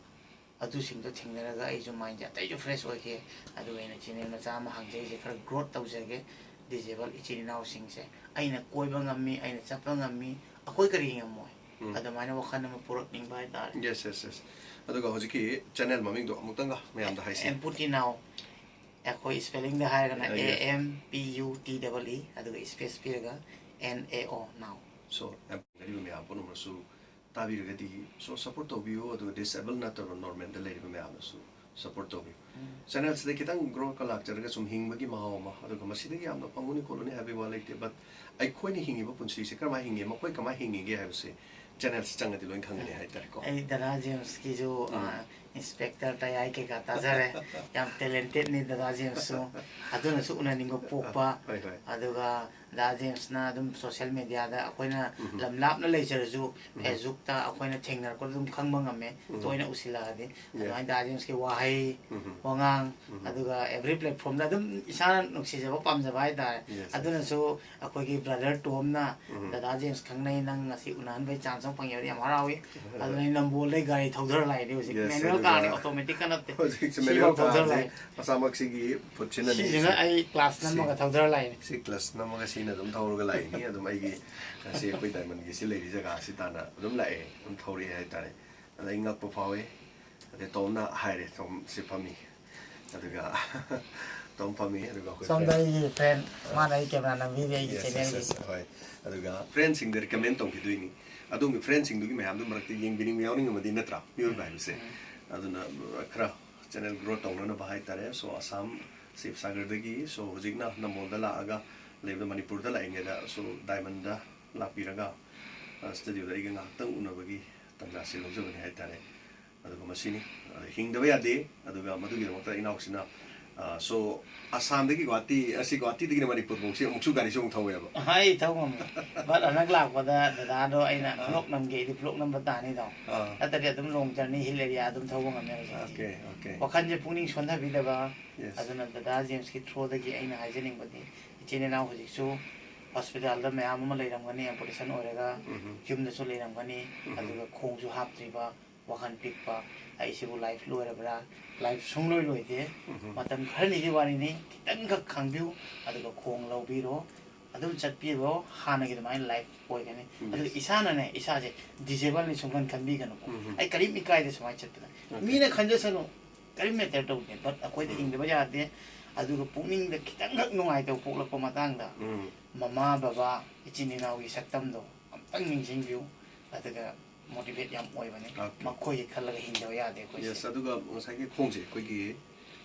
ꯑꯗꯨꯁꯤꯡꯗꯣ ꯊꯦꯡꯅꯔꯒ ꯑꯩꯁꯨ mind ꯁꯦ ꯑꯇꯩꯁꯨ fresh ꯑꯣꯏꯈꯤ꯫ ꯑꯗꯨꯒ ꯑꯩꯅ channel ꯃꯆꯥ ꯑꯃ ꯍꯥꯡꯖꯩꯁꯦ, ꯈꯔ growth ꯇꯧꯖꯒꯦ꯫ Disable ꯏꯆꯤꯟ ꯏꯅꯥꯎꯁꯤꯡꯁꯦ ꯑꯩꯅ ꯀꯣꯏꯕ ꯉꯝꯃꯤ, ꯑꯩꯅ ꯆꯠꯄ ꯉꯝꯃꯤ, ꯑꯩꯈꯣꯏ ꯀꯔꯤꯒꯤ ꯉꯝꯃꯣꯏ? ꯎꯝ꯫ ꯑꯗꯨꯃꯥꯏꯅ ꯋꯥꯈꯜ ꯑꯃ ꯄꯨꯔꯛꯅꯤꯡꯕ ꯍꯥꯏꯇꯥꯔꯦ꯫ Yes, yes, yes꯫ ꯑꯗꯨꯒ ꯍꯧꯖꯤꯛꯀꯤ channel ꯃꯃꯤꯡꯗꯣ ꯑꯃꯨꯛꯇꯪꯒ ꯃꯌꯥꯝꯗ ꯍꯥꯏꯁꯤ꯫ Empty Now꯫ ꯑꯩꯈꯣꯏ spellingꯗ ꯍꯥꯏꯔꯒꯅ ꯑ, A yes. M P U T double E, ꯑꯗꯨꯒ space ꯄꯤꯔꯒ N A O, now. So, ꯌꯥꯝ ꯂꯩꯔꯤꯕ ꯃꯌꯥꯝ ꯄꯨꯝꯅꯃꯛꯁꯨ ꯇꯥꯕꯤꯔꯒꯗꯤ, so, support ꯇꯧꯕꯤꯌꯨ, ꯑꯗꯨꯒ disable ꯅꯠꯇꯕ normalꯗ ꯂꯩꯔꯤꯕ ꯃꯌꯥꯝꯅꯁꯨ support ꯇꯧꯕꯤꯌꯨ꯫ ꯎꯝ. Channelꯁꯤꯗ ꯈꯤꯇꯪ growth ꯀ ꯂꯥꯛꯆꯔꯒꯁꯨ ꯁꯨꯝ ꯍꯤꯡꯕꯒꯤ ꯃꯍꯥꯎ ꯑꯃ, ꯑꯗꯨꯒ ꯃꯁꯤꯗꯒꯤ ꯌꯥꯝꯅ ꯐꯪꯒꯅꯤ ꯈꯣꯠꯂꯅꯤ ꯍꯥꯏꯕꯒꯤ ꯋꯥ ꯂꯩꯇꯦ, but ꯑꯩꯈꯣꯏꯅ ꯍꯤꯡꯉꯤꯕ ꯄꯨꯟꯁꯤꯁꯦ ꯀꯔꯝꯍꯥꯏꯅ ꯍꯤꯡꯉꯤ, ꯃꯈꯣꯏ ꯀꯃꯥꯏꯅ ꯍꯤꯡꯉꯤꯒꯦ ꯍꯥꯏꯕꯁꯦ channelꯁꯤ ꯆꯪꯉꯗꯤ ꯂꯣꯏꯅ ꯈꯪꯒꯅꯤ ꯍꯥꯏꯇꯥꯔꯦꯀꯣ꯫ ꯑꯩ ꯗꯗꯥ ꯖꯦꯝꯁꯀꯤꯁꯨ ꯎꯝ. ꯑ, inspector ꯇꯌꯥꯏ ꯀꯩꯀꯥ ꯇꯥꯖꯔꯦ꯫ ꯌꯥꯝ talentedꯅꯤ ꯗꯗꯥ ꯖꯦꯝꯁꯁꯨ꯫ ꯑꯗꯨꯅꯁꯨ ꯎꯅꯅꯤꯡꯕ ꯄꯣꯛꯄ꯫ ꯍꯣꯏ, ꯍꯣꯏ. ꯑꯗꯨꯒ ꯗꯗꯥ ꯖꯦꯝꯁꯅ ꯑꯗꯨꯝ social mediaꯗ ꯑꯩꯈꯣꯏꯅ ꯎꯝ. ꯂꯝ ꯂꯥꯞꯅ ꯂꯩꯖꯔꯁꯨ ꯎꯝ. Facebookꯇ ꯑꯩꯈꯣꯏꯅ ꯊꯦꯡꯅꯔꯛꯄꯗ ꯑꯗꯨꯝ ꯈꯪꯕ ꯉꯝꯃꯦ꯫ ꯎꯝ. ꯇꯣꯏꯅ ꯎꯁꯤꯜꯂꯛꯑꯗꯤ꯫ Yeah. ꯑꯗꯨꯃꯥꯏꯅ ꯗꯗꯥ ꯖꯦꯝꯁꯀꯤ ꯋꯥꯍꯩ, ꯎꯝ. ꯋꯥꯉꯥꯡ, ꯎꯝ. ꯑꯗꯨꯒ every platformꯗ ꯑꯗꯨꯝ ꯏꯁꯥꯅ ꯅꯨꯡꯁꯤꯖꯕ, ꯄꯥꯝꯖꯕ ꯍꯥꯏꯇꯥꯔꯦ꯫ Yes, yes. ꯑꯗꯨꯅꯁꯨ ꯑꯩꯈꯣꯏꯒꯤ brother ꯇꯣꯝꯅ, ꯎꯝ. ꯗꯗꯥ ꯖꯦꯝꯁ ꯈꯪꯅꯩ, ꯅꯪ ꯉꯁꯤ ꯎꯅꯍꯟꯕꯒꯤ chance ꯑꯃ ꯐꯪꯉꯦ, ꯌꯥꯝ ꯍꯔꯥꯎꯏ꯫ ꯍꯣꯏ. ꯑꯗꯨꯅ ꯑꯩ ꯅꯝꯕꯣꯜꯗꯩ ꯒꯥꯔꯤ ꯊꯧꯊꯔ ꯂꯥꯛꯏꯅꯦ ꯍꯧꯖꯤꯛ꯫ Yes, Manual ꯑꯗꯨꯒ carꯅꯤ, automatic ꯀ ꯅꯠꯇꯦ꯫ ꯍꯧꯖꯤꯛꯁꯦ ꯁꯤꯐꯥꯎ manual ꯊꯧꯊꯔ carꯁꯦ ꯂꯥꯛꯏ꯫ ꯃꯁꯥꯃꯛꯁꯤꯒꯤ ꯐꯨꯠꯁꯤꯅꯅꯤ꯫ ꯁꯤꯁꯤꯅ ꯑꯩ clutch ꯅꯝꯃꯒ ꯊꯧꯊꯔ ꯂꯥꯛꯏꯅꯦ꯫ ꯁꯤ clutch ꯅꯝꯃꯒ ꯁꯤꯅ ꯑꯗꯨꯝ ꯊꯧꯔꯒ ꯂꯥꯛꯏꯅꯤ꯫ ꯑꯗꯨꯝ ꯑꯩꯒꯤ ꯉꯁꯤ ꯑꯩꯈꯣꯏ diamondꯒꯤ ꯁꯤ ꯂꯩꯔꯤ ꯖꯒꯥꯁꯤ ꯇꯥꯟꯅ ꯑꯗꯨꯝ ꯂꯥꯛꯑꯦ, ꯑꯗꯨꯝ ꯊꯧꯔꯛꯑꯦ ꯍꯥꯏꯇꯥꯔꯦ꯫ ꯑꯗ ꯑꯩ ꯉꯛꯄ ꯐꯥꯎꯏ꯫ ꯑꯗꯩ ꯇꯣꯝꯅ ꯍꯥꯏꯔꯦ, "ꯇꯣꯝ ꯁꯤ ꯐꯝꯃꯤ", ꯑꯗꯨꯒ ꯇꯣꯝ ꯐꯝꯃꯤ, ꯑꯗꯨꯒ ꯑꯩꯈꯣꯏ ꯁꯣꯝꯗ friend ꯑꯩꯒꯤ friend, ꯃꯥꯅ ꯑꯩ camera ꯅꯝꯕꯤꯔꯤ ꯑꯩꯒꯤ Yes, yes, channelꯒꯤ꯫ yes, ꯍꯣꯏ꯫ ꯑꯗꯨꯒ friendꯁꯤꯡꯗ recommend ꯇꯧꯈꯤꯗꯣꯏꯅꯤ꯫ ꯑꯗꯣꯝꯒꯤ friendꯁꯤꯡꯗꯨꯒꯤ ꯃꯌꯥꯝꯗꯨ ꯃꯔꯛꯇ ꯌꯦꯡꯕꯤꯅꯤꯡꯕ ꯌꯥꯎꯅꯤꯡꯉꯝꯃꯗꯤ, ꯅꯠꯇ꯭ꯔꯥ, ꯃꯤꯑꯣꯏꯕ ꯍꯥꯏꯕꯁꯦ꯫ ꯑꯗꯨꯅ ꯈꯔ channel grow ꯇꯧꯅꯅꯕ ꯍꯥꯏꯇꯥꯔꯦ꯫ So, ꯑꯁꯥꯝ ꯁꯤꯕꯁꯥꯒꯔꯗꯒꯤ, so, ꯍꯧꯖꯤꯛꯅ ꯅꯝꯕꯣꯜꯗ ꯂꯥꯛꯑꯒ ꯂꯩꯕꯗ, ꯃꯅꯤꯄꯨꯔꯗ ꯂꯥꯛꯏꯉꯩꯗ, so, diamondꯗ ꯂꯥꯛꯄꯤꯔꯒ, ꯑ, studioꯗ ꯑꯩꯒ ꯉꯥꯏꯍꯥꯛꯇꯪ ꯎꯅꯕꯒꯤ ꯇꯥꯟꯖꯥꯁꯤ ꯂꯧꯖꯕꯅꯤ ꯍꯥꯏꯇꯥꯔꯦ꯫ ꯑꯗꯨꯒ ꯃꯁꯤꯅꯤ, ꯑ, ꯍꯤꯡꯗꯕ ꯌꯥꯗꯦ꯫ ꯑꯗꯨꯒ ꯃꯗꯨꯒꯤꯗꯃꯛꯇ ꯏꯅꯥꯎꯁꯤꯅ, ꯑ, so, ꯑꯁꯥꯝꯗꯒꯤ ꯒꯨꯍꯥꯇꯤ, ꯑꯁꯤ ꯒꯨꯍꯥꯇꯤꯗꯒꯤꯅ ꯃꯅꯤꯄꯨꯔ ꯐꯥꯎꯁꯤ ꯑꯃꯨꯛꯁꯨ ꯒꯥꯔꯤꯁꯤ ꯑꯃꯨꯛ ꯊꯧꯋꯦꯕ꯫ ꯑꯩ ꯊꯧ ꯉꯝꯃꯦ꯫ But ꯍꯟꯗꯛ ꯂꯥꯛꯄꯗ ꯗꯗꯥꯗꯣ ꯑꯩꯅ vlog ꯅꯝꯒꯦ, ꯑꯩꯗꯤ vlog ꯅꯝꯕ ꯇꯥꯅꯤꯗꯣ꯫ ꯑꯥ. ꯅꯠꯇ꯭ꯔꯗꯤ ꯑꯗꯨꯝ long journey hill area ꯑꯗꯨꯝ ꯊꯧꯕ ꯉꯝꯃꯦ ꯍꯧꯖꯤꯛꯇꯤ꯫ Okay, okay. ꯋꯥꯈꯜꯁꯦ ꯄꯨꯛꯅꯤꯡ ꯁꯣꯟꯊꯕꯤꯗꯕ꯫ Yes. ꯑꯗꯨꯅ ꯗꯗꯥ ꯖꯦꯝꯁꯀꯤ throughꯗꯒꯤ ꯑꯩꯅ ꯍꯥꯏꯖꯅꯤꯡꯕꯗꯤ, ꯏꯆꯤꯟ ꯏꯅꯥꯎ ꯍꯧꯖꯤꯛꯁꯨ hospitalꯗ ꯃꯌꯥꯝ ꯑꯃ ꯂꯩꯔꯝꯒꯅꯤ, amputation ꯑꯣꯏꯔꯒ ꯎꯝ. ꯌꯨꯝꯗꯁꯨ ꯂꯩꯔꯝꯒꯅꯤ, ꯎꯝ. ꯑꯗꯨꯒ ꯈꯣꯡꯁꯨ ꯍꯥꯞꯇ꯭ꯔꯤꯕ, ꯋꯥꯈꯜ ꯄꯤꯛꯄ, "ꯑꯩꯁꯤꯕꯨ life ꯂꯣꯏꯔꯕ꯭ꯔꯥ?" Life ꯁꯨꯡꯂꯣꯏ ꯂꯣꯏꯗꯦ꯫ ꯎꯝ. ꯃꯇꯝ ꯈꯔꯅꯤꯒꯤ ꯋꯥꯔꯤꯅꯤ, ꯈꯤꯇꯪꯈꯛ ꯈꯥꯡꯕꯤꯌꯨ, ꯑꯗꯨꯒ ꯈꯣꯡ ꯂꯧꯕꯤꯔꯣ, ꯑꯗꯨꯝ ꯆꯠꯄꯤꯔꯣ, ꯍꯥꯟꯅꯒꯤ ꯑꯗꯨꯃꯥꯏꯅ life ꯑꯣꯏꯒꯅꯤ꯫ Yes. ꯑꯗꯨꯒ ꯏꯁꯥꯅꯅꯦ, ꯏꯁꯥꯁꯦ disableꯅꯤ ꯁꯨꯡꯈꯟ ꯈꯟꯕꯤꯒꯅꯨꯀꯣ꯫ ꯎꯝ. "ꯑꯩ ꯀꯔꯤꯝ ꯏꯀꯥꯏꯗꯦ ꯁꯨꯃꯥꯏꯅ ꯆꯠꯄꯗ"꯫ Okay. ꯃꯤꯅ ꯈꯟꯖꯁꯅꯨ, ꯀꯔꯤꯝ ꯃꯦꯇꯔ ꯇꯧꯗꯦ꯫ ꯕꯠ ꯑꯩꯈꯣꯏꯗ ꯎꯝ꯫ ꯍꯤꯡꯗꯕ ꯌꯥꯗꯦ꯫ ꯑꯗꯨꯒ ꯄꯨꯛꯅꯤꯡꯗ ꯈꯤꯇꯪꯈꯛ ꯅꯨꯡꯉꯥꯏꯇꯕ ꯄꯣꯛꯂꯛꯄ ꯃꯇꯥꯡꯗ ꯎꯝ꯫ ꯃꯃꯥ ꯕꯕꯥ, ꯏꯆꯤꯟ ꯏꯅꯥꯎꯒꯤ ꯁꯛꯇꯝꯗꯣ ꯑꯝꯇꯪ ꯅꯤꯡꯁꯤꯡꯕꯤꯌꯨ꯫ ꯑꯗꯨꯒ ꯃꯣꯇꯤꯚꯦꯠ ꯌꯥꯝ ꯑꯣꯏꯕꯅꯦ꯫ Okay. ꯃꯈꯣꯏꯒꯤ ꯈꯜꯂꯒ ꯍꯤꯡꯗꯕ ꯌꯥꯗꯦ ꯑꯩꯈꯣꯏꯁꯦ꯫ ꯌꯦꯁ꯫ ꯑꯗꯨꯒ ꯉꯁꯥꯏꯒꯤ ꯈꯣꯡꯁꯦ ꯑꯩꯈꯣꯏꯒꯤ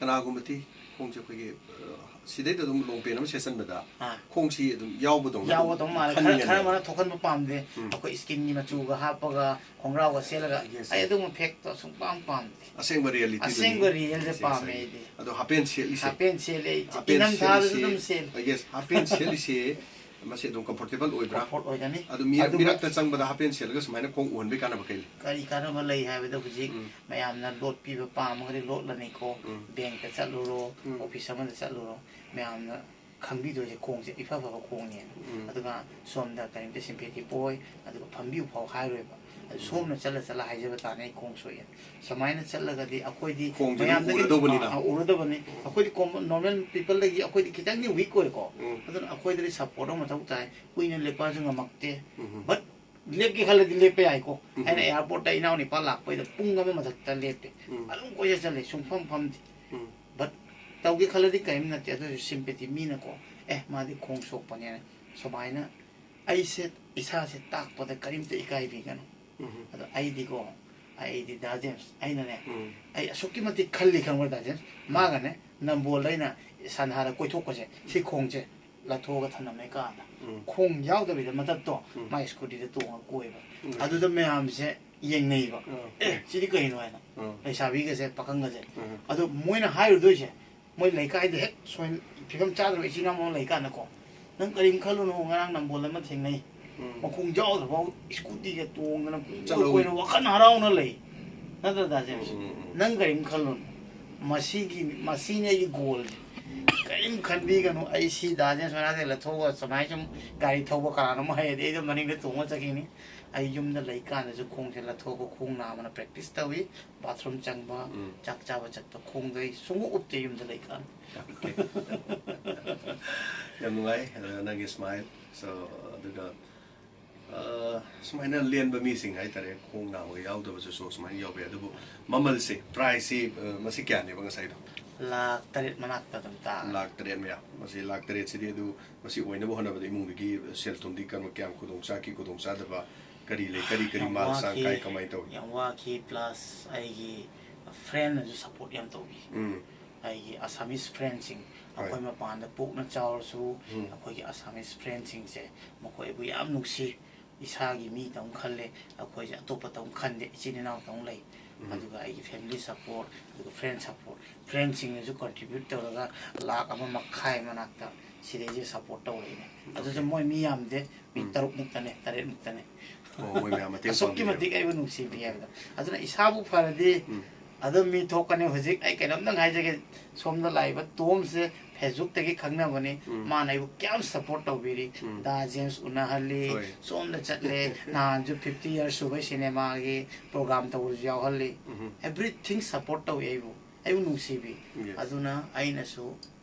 ꯀꯅꯥꯒꯨꯝꯕꯗꯤ ꯈꯣꯡꯁꯦ ꯑꯩꯈꯣꯏꯒꯤ ꯑ, ꯁꯤꯗꯩꯗ ꯑꯗꯨꯝ ꯂꯣꯡ ꯄꯦꯟ ꯑꯃ ꯁꯦꯠꯆꯟꯕꯗ ꯑꯥ꯫ ꯈꯣꯡꯁꯤ ꯑꯗꯨꯝ ꯌꯥꯎꯕꯗꯧꯅ ꯑꯗꯨꯝ ꯌꯥꯎꯕꯗꯧ ꯃꯥꯜꯂꯦ꯫ ꯈꯔ ꯈꯟꯒꯅꯦꯕ꯫ ꯈꯔ ꯑꯃꯅ ꯊꯣꯛꯍꯟꯕ ꯄꯥꯝꯗꯦ꯫ ꯎꯝ꯫ ꯑꯩꯈꯣꯏ ꯏꯁꯀꯤꯟꯒꯤ ꯃꯆꯨꯒ ꯍꯥꯞꯄꯒ ꯈꯣꯡꯒ꯭ꯔꯥꯎꯒ ꯁꯦꯠꯂꯒ Yes, ꯑꯩ yes. ꯑꯗꯨꯒꯨꯝꯕ ꯐꯦꯛꯇꯣ ꯁꯨꯡꯄꯥꯝ ꯄꯥꯝꯗꯦ꯫ ꯑꯁꯦꯡꯕ ꯔꯤꯌꯦꯂꯤꯇꯤ ꯑꯁꯦꯡꯕ ꯔꯤꯌꯦꯜꯁꯦ ꯄꯥꯝꯃꯦ ꯑꯩꯗꯤ꯫ ꯑꯗꯣ ꯍꯥꯄꯦꯟ ꯁꯦꯠꯂꯤꯁꯦ ꯍꯥꯄꯦꯟ ꯁꯦꯠꯂꯦ ꯑꯩ꯫ ꯍꯥꯄꯦꯟ ꯏꯅꯝ ꯊꯥꯗꯁꯨ ꯁꯦꯠꯂꯤꯁꯦ ꯑꯗꯨꯝ ꯁꯦꯠꯂꯦ꯫ ꯌꯦꯁ, ꯍꯥꯄꯦꯟ ꯁꯦꯠꯂꯤꯁꯦ ꯃꯁꯤ ꯑꯗꯨꯝ ꯀꯝꯐꯣꯔꯇꯦꯕꯜ ꯑꯣꯏꯕ꯭ꯔꯥ? ꯀꯝꯐꯣꯔꯠ ꯑꯣꯏꯒꯅꯤ꯫ ꯑꯗꯨ ꯃꯤ ꯑꯗꯨꯒ ꯃꯤꯔꯛꯇ ꯆꯪꯕꯗ ꯍꯥꯄꯦꯟ ꯁꯦꯠꯂꯒ ꯁꯨꯃꯥꯏꯅ ꯈꯣꯡ ꯎꯍꯟꯕꯒꯤ ꯀꯥꯟꯅꯕ ꯀꯩ ꯂꯩ? ꯀꯔꯤ ꯀꯥꯟꯅꯕ ꯂꯩ ꯍꯥꯏꯕꯗ ꯍꯧꯖꯤꯛ ꯎꯝ꯫ ꯃꯌꯥꯝꯅ ꯂꯣꯠꯄꯤꯕ ꯄꯥꯝꯃꯒꯗꯤ ꯂꯣꯠꯂꯅꯤꯀꯣ꯫ ꯎꯝ꯫ ꯕꯦꯡꯛꯇ ꯆꯠꯂꯨꯔꯣ, ꯎꯝ꯫ ꯑꯣꯐꯤꯁ ꯑꯃꯗ ꯆꯠꯂꯨꯔꯣ, ꯃꯌꯥꯝꯅ ꯈꯪꯕꯤꯗꯣꯏꯁꯦ ꯈꯣꯡꯁꯦ ꯏꯐ ꯐꯕ ꯈꯣꯡꯅꯦꯅ꯫ ꯎꯝ꯫ ꯑꯗꯨꯒ ꯁꯣꯝꯗ ꯀꯔꯤꯝꯇ ꯁꯤꯝꯄꯦꯊꯤ ꯄꯣꯛꯑꯣꯏ, ꯑꯗꯨꯒ ꯐꯝꯕꯤꯌꯨ ꯐꯥꯎ ꯍꯥꯏꯔꯣꯏꯕ꯫ ꯑꯗꯨ ꯎꯝ꯫ ꯁꯣꯝꯅ ꯆꯠꯂ ꯆꯠꯂ ꯍꯥꯏꯖꯕ ꯇꯥꯅꯦ ꯑꯩ ꯈꯣꯡ ꯁꯣꯛꯑꯦꯅ꯫ ꯁꯨꯃꯥꯏꯅ ꯆꯠꯂꯒꯗꯤ ꯑꯩꯈꯣꯏꯗꯤ ꯈꯣꯡꯁꯦ ꯑꯗꯨꯝ ꯃꯌꯥꯝꯗꯒꯤ ꯎꯔꯗꯧꯕꯅꯤꯅ꯫ ꯑ, ꯑ, ꯎꯔꯗꯕꯅꯤ꯫ ꯑꯩꯈꯣꯏꯗꯤ ꯀꯣꯃ-, ꯅꯣꯔꯃꯦꯜ ꯄꯤꯄꯜꯗꯒꯤ ꯑꯩꯈꯣꯏꯗꯤ ꯈꯤꯇꯪꯗꯤ ꯋꯤꯛ ꯑꯣꯏꯀꯣ꯫ ꯎꯝ꯫ ꯑꯗꯨꯅ ꯑꯩꯈꯣꯏꯗꯗꯤ ꯁꯞꯄꯣꯔꯠ ꯑꯃ ꯃꯊꯧ ꯇꯥꯏ꯫ ꯀꯨꯏꯅ ꯂꯦꯞꯄꯁꯨ ꯉꯝꯃꯛꯇꯦ꯫ ꯎꯝ꯫ ꯕꯠ ꯂꯦꯞꯀꯦ ꯈꯜꯂꯗꯤ ꯂꯦꯞꯄ ꯌꯥꯏꯀꯣ꯫ ꯎꯝ꯫ ꯑꯩꯅ ꯑꯦꯌꯥꯔꯄꯣꯔꯠꯇ ꯏꯅꯥꯎ ꯅꯤꯄꯥ ꯂꯥꯛꯄꯩꯗ ꯄꯨꯡ ꯑꯃ ꯃꯊꯛꯇ ꯂꯦꯞꯄꯦ꯫ ꯎꯝ꯫ ꯑꯗꯨꯝ ꯀꯣꯏꯆꯠ ꯆꯠꯂꯦ, ꯁꯨꯡꯐꯝ ꯐꯝꯗꯦ꯫ ꯎꯝ꯫ ꯕꯠ ꯇꯧꯒꯦ ꯈꯜꯂꯗꯤ ꯀꯔꯤꯝ ꯅꯠꯇꯦ꯫ ꯑꯗꯨ ꯑꯣꯏꯔꯁꯨ ꯁꯤꯝꯄꯦꯊꯤ ꯃꯤꯅꯀꯣ, "ꯑꯦ, ꯃꯥꯗꯤ ꯈꯣꯡ ꯁꯣꯛꯄꯅꯦꯅ", ꯁꯨꯃꯥꯏꯅ ꯑꯩꯁꯦ ꯏꯁꯥꯁꯦ ꯇꯥꯛꯄꯗ ꯀꯔꯤꯝꯇ ꯏꯀꯥꯏꯕꯤꯒꯅꯨ꯫ ꯎꯝ꯫ ꯑꯗꯣ ꯑꯩꯗꯤꯀꯣ, ꯑꯩꯗꯤ ꯗꯥ ꯖꯦꯝꯁ, ꯑꯩꯅꯅꯦ, ꯎꯝ꯫ ꯑꯩ ꯑꯁꯨꯛꯀꯤ ꯃꯇꯤꯛ ꯈꯜꯂꯤ ꯈꯪꯕ꯭ꯔꯥ ꯗꯥ ꯖꯦꯝꯁ? ꯃꯥꯒꯅꯦ ꯅꯝꯕꯣꯜꯗ ꯑꯩꯅ ꯁꯟꯍꯥꯗ ꯀꯣꯏꯊꯣꯛꯄꯁꯦ, ꯁꯤ ꯈꯣꯡꯁꯦ ꯂꯥꯊꯣꯛꯑꯒ ꯊꯝꯂꯝꯃꯦ ꯀꯥꯗ꯫ ꯎꯝ꯫ ꯈꯣꯡ ꯌꯥꯎꯗꯕꯤꯗ ꯃꯊꯛꯇꯣ ꯎꯝ꯫ ꯃꯥꯏ ꯁ꯭ꯀꯨꯇꯤꯗ ꯇꯣꯡꯉꯒ ꯀꯣꯏꯕ꯫ ꯎꯝ꯫ ꯑꯗꯨꯗ ꯃꯌꯥꯝꯁꯦ ꯌꯦꯡꯅꯩꯕ꯫ ꯎꯝ꯫ "ꯑꯦ, ꯁꯤꯗꯤ ꯀꯩꯅꯣ?" ꯍꯥꯏꯅ꯫ ꯎꯝ꯫ ꯂꯩꯁꯥꯕꯤꯒꯁꯦ, ꯄꯥꯈꯪꯒꯁꯦ꯫ ꯎꯝ꯫ ꯑꯗꯣ ꯃꯣꯏꯅ ꯍꯥꯏꯔꯨꯗꯣꯏꯁꯦ, ꯃꯣꯏ ꯂꯩꯀꯥꯏꯗ ꯍꯦꯛ ꯁꯣꯏ-, ꯐꯤꯕꯝ ꯆꯥꯗ꯭ꯔꯕ ꯏꯆꯤꯟ ꯏꯅꯥꯎ ꯑꯃ ꯂꯩꯀꯥꯟꯗꯀꯣ, "ꯅꯪ ꯀꯔꯤꯝ ꯈꯜꯂꯨꯅꯨ, ꯉꯔꯥꯡ ꯅꯝꯕꯣꯜ ꯑꯃ ꯊꯦꯡꯅꯩ꯫ ꯎꯝ꯫ ꯃꯈꯣꯡ ꯌꯥꯎꯗ꯭ꯔꯐꯥꯎ ꯁ꯭ꯀꯨꯇꯤꯒ ꯇꯣꯡꯗꯅ ꯄꯨꯡ ꯆꯠꯂꯧꯋꯤ꯫ ꯀꯣꯏꯅ ꯋꯥꯈꯜ ꯍꯔꯥꯎꯅ ꯂꯩ꯫ ꯅꯠꯇ꯭ꯔ ꯗꯥ ꯖꯦꯝꯁ? ꯎꯝ, ꯎꯝ, ꯎꯝ꯫ ꯅꯪ ꯀꯔꯤꯝ ꯈꯜꯂꯨꯅꯨ꯫ ꯃꯁꯤꯒꯤ, ꯃꯁꯤꯅꯤ ꯑꯩꯒꯤ ꯒꯣꯜꯁꯦ꯫ ꯀꯔꯤꯝ ꯈꯟꯕꯤꯒꯅꯨ꯫ ꯑꯩ ꯁꯤ ꯗꯥ ꯖꯦꯝꯁ ꯃꯅꯥꯛꯇ ꯂꯧꯊꯣꯛꯑꯒ ꯁꯨꯃꯥꯏꯅ ꯁꯨꯝ ꯒꯥꯔꯤ ꯊꯧꯕ ꯀꯅꯥꯅꯣꯝ ꯍꯩꯔꯗꯤ ꯑꯩꯗꯣ ꯃꯅꯤꯡꯗ ꯇꯣꯡꯉ ꯆꯠꯈꯤꯅꯤ꯫ ꯑꯩ ꯌꯨꯝꯗ ꯂꯩꯀꯥꯟꯗꯁꯨ ꯈꯣꯡꯁꯦ ꯂꯧꯊꯣꯛꯑꯒ ꯈꯣꯡ ꯅꯥꯝꯃꯅ ꯄ꯭ꯔꯦꯛꯇꯤꯁ ꯇꯧꯏ꯫ ꯕꯥꯊꯔꯨꯝ ꯆꯪꯕ, ꯎꯝ꯫ ꯆꯥꯛ ꯆꯥꯕ ꯆꯠꯄ ꯈꯣꯡꯗꯣ ꯑꯩ ꯁꯨꯡꯎꯞ ꯎꯞꯇꯦ ꯌꯨꯝꯗ ꯂꯩꯀꯥꯟꯗ꯫ Okay꯫ ꯌꯥꯝ ꯅꯨꯡꯉꯥꯏ, ꯑ, ꯅꯪꯒꯤ ꯁ꯭ꯃꯥꯏꯜ꯫ So, ꯑꯗꯨꯒ, ꯑ, ꯁꯨꯃꯥꯏꯅ ꯂꯦꯟꯕ ꯃꯤꯁꯤꯡ ꯍꯥꯏꯇꯥꯔꯦ, ꯈꯣꯡ ꯅꯥꯕꯒ ꯌꯥꯎꯗꯕꯁꯨ ꯁꯨ-, ꯁꯨꯃꯥꯏꯅ ꯌꯥꯎꯕ ꯌꯥꯏ꯫ ꯑꯗꯨꯕꯨ ꯃꯃꯜꯁꯦ, price ꯁꯤ, ꯑ, ꯃꯁꯤ ꯀꯌꯥꯅꯦꯕ ꯉꯁꯥꯏꯗꯣ? ꯂꯥꯈ ꯇꯔꯦꯠ ꯃꯅꯥꯛꯇ ꯑꯗꯨꯝ ꯇꯥꯔꯦ꯫ ꯂꯥꯈ ꯇꯔꯦꯠ ꯃꯌꯥ꯫ ꯃꯁꯤ ꯂꯥꯈ ꯇꯔꯦꯠꯁꯤꯗꯤ ꯑꯗꯨ ꯃꯁꯤ ꯑꯣꯏꯅꯕ ꯍꯣꯠꯅꯕꯗ ꯏꯃꯨꯡꯗꯨꯒꯤ ꯁꯦꯜ ꯊꯨꯝꯗꯤ ꯀꯔꯝ-, ꯀꯌꯥꯝ ꯈꯨꯗꯣꯡ ꯆꯥꯈꯤ, ꯈꯨꯗꯣꯡ ꯆꯥꯗꯕ, ꯀꯔꯤ ꯂꯩ, ꯀꯔꯤ, ꯀꯔꯤ ꯌꯥꯝ ꯃꯥꯜ ꯆꯥꯡ ꯋꯥꯈꯤ, ꯀꯥꯏ, ꯀꯃꯥꯏꯅ ꯇꯧꯏ? ꯌꯥꯝ ꯋꯥꯈꯤ, plus ꯑꯩꯒꯤ friend ꯅꯁꯨ support ꯌꯥꯝ ꯇꯧꯕꯤ꯫ ꯎꯝ꯫ ꯑꯩꯒꯤ Assamese friend ꯁꯤꯡ, ꯍꯣꯏ꯫ ꯑꯩꯈꯣꯏ ꯃꯄꯥꯟꯗ ꯄꯣꯛꯅ ꯆꯥꯎꯔꯁꯨ, ꯎꯝ꯫ ꯑꯩꯈꯣꯏꯒꯤ Assamese friend ꯁꯤꯡꯁꯦ ꯃꯈꯣꯏꯕꯨ ꯌꯥꯝ ꯅꯨꯡꯁꯤ꯫ ꯏꯁꯥꯒꯤ ꯃꯤꯗꯧꯅ ꯈꯜꯂꯦ, ꯑꯩꯈꯣꯏꯁꯦ ꯑꯇꯣꯞꯄꯗꯧꯅ ꯈꯟꯗꯦ, ꯏꯆꯤꯟ ꯏꯅꯥꯎꯗꯧꯅ ꯂꯩ꯫ ꯎꯝ꯫ ꯑꯗꯨꯒ ꯑꯩꯒꯤ family support, ꯑꯗꯨꯒ friend support, friend ꯁꯤꯡꯅꯁꯨ contribute ꯇꯧꯔꯒ ꯂꯥꯈ ꯑꯃ ꯃꯈꯥꯏ ꯃꯅꯥꯛꯇ ꯁꯤꯗꯩꯁꯦ support ꯇꯧꯔꯛꯏꯅꯦ꯫ ꯑꯗꯨꯁꯨ Okay꯫ ꯃꯣꯏ ꯃꯤ ꯌꯥꯝꯗꯦ, ꯃꯤ ꯎꯝ꯫ ꯇꯔꯨꯛ ꯃꯨꯛꯇꯅꯦ, ꯇꯔꯦꯠ ꯃꯨꯛꯇꯅꯦ꯫ ꯑꯣ, ꯃꯣꯏ ꯃꯌꯥꯝ ꯃꯇꯦꯡ ꯑꯁꯨꯛꯀꯤ ꯄꯥꯡꯕꯤꯔꯦꯕ꯫ ꯃꯇꯤꯛ ꯑꯩꯕꯨ ꯅꯨꯡꯁꯤꯕꯤ ꯍꯥꯏꯕꯗꯣ꯫ ꯑꯗꯨꯅ ꯏꯁꯥꯕꯨ ꯐꯔꯗꯤ ꯎꯝ꯫ ꯑꯗꯨꯝ ꯃꯤ ꯊꯣꯛꯀꯅꯤ꯫ ꯍꯧꯖꯤꯛ ꯑꯩ ꯀꯩꯅꯣꯝꯇꯪ ꯍꯥꯏꯖꯒꯦ, ꯁꯣꯝꯗ ꯂꯥꯛꯏꯕ ꯇꯣꯝꯁꯦ Facebook ꯇꯒꯤ ꯈꯪꯅꯕꯅꯤ꯫ ꯎꯝ꯫ ꯃꯥꯅ ꯑꯩꯕꯨ ꯀꯌꯥꯝ support ꯇꯧꯕꯤꯔꯤ꯫ ꯎꯝ꯫ ꯗꯥ ꯖꯦꯝꯁ ꯎꯅꯍꯜꯂꯤ, ꯍꯣꯏ꯫ ꯁꯣꯝꯗ ꯆꯠꯂꯦ, ꯅꯍꯥꯟꯁꯨ fifty years ꯁꯨꯕꯩ cinema ꯒꯤ program ꯇꯧꯕꯁꯨ ꯌꯥꯎꯍꯜꯂꯤ꯫ ꯎꯝ꯫ Everything support ꯇꯧꯏ ꯑꯩꯕꯨ, ꯑꯩꯕꯨ ꯅꯨꯡꯁꯤꯕꯤ꯫ Yes꯫ ꯑꯗꯨꯅ ꯑꯩꯅꯁꯨ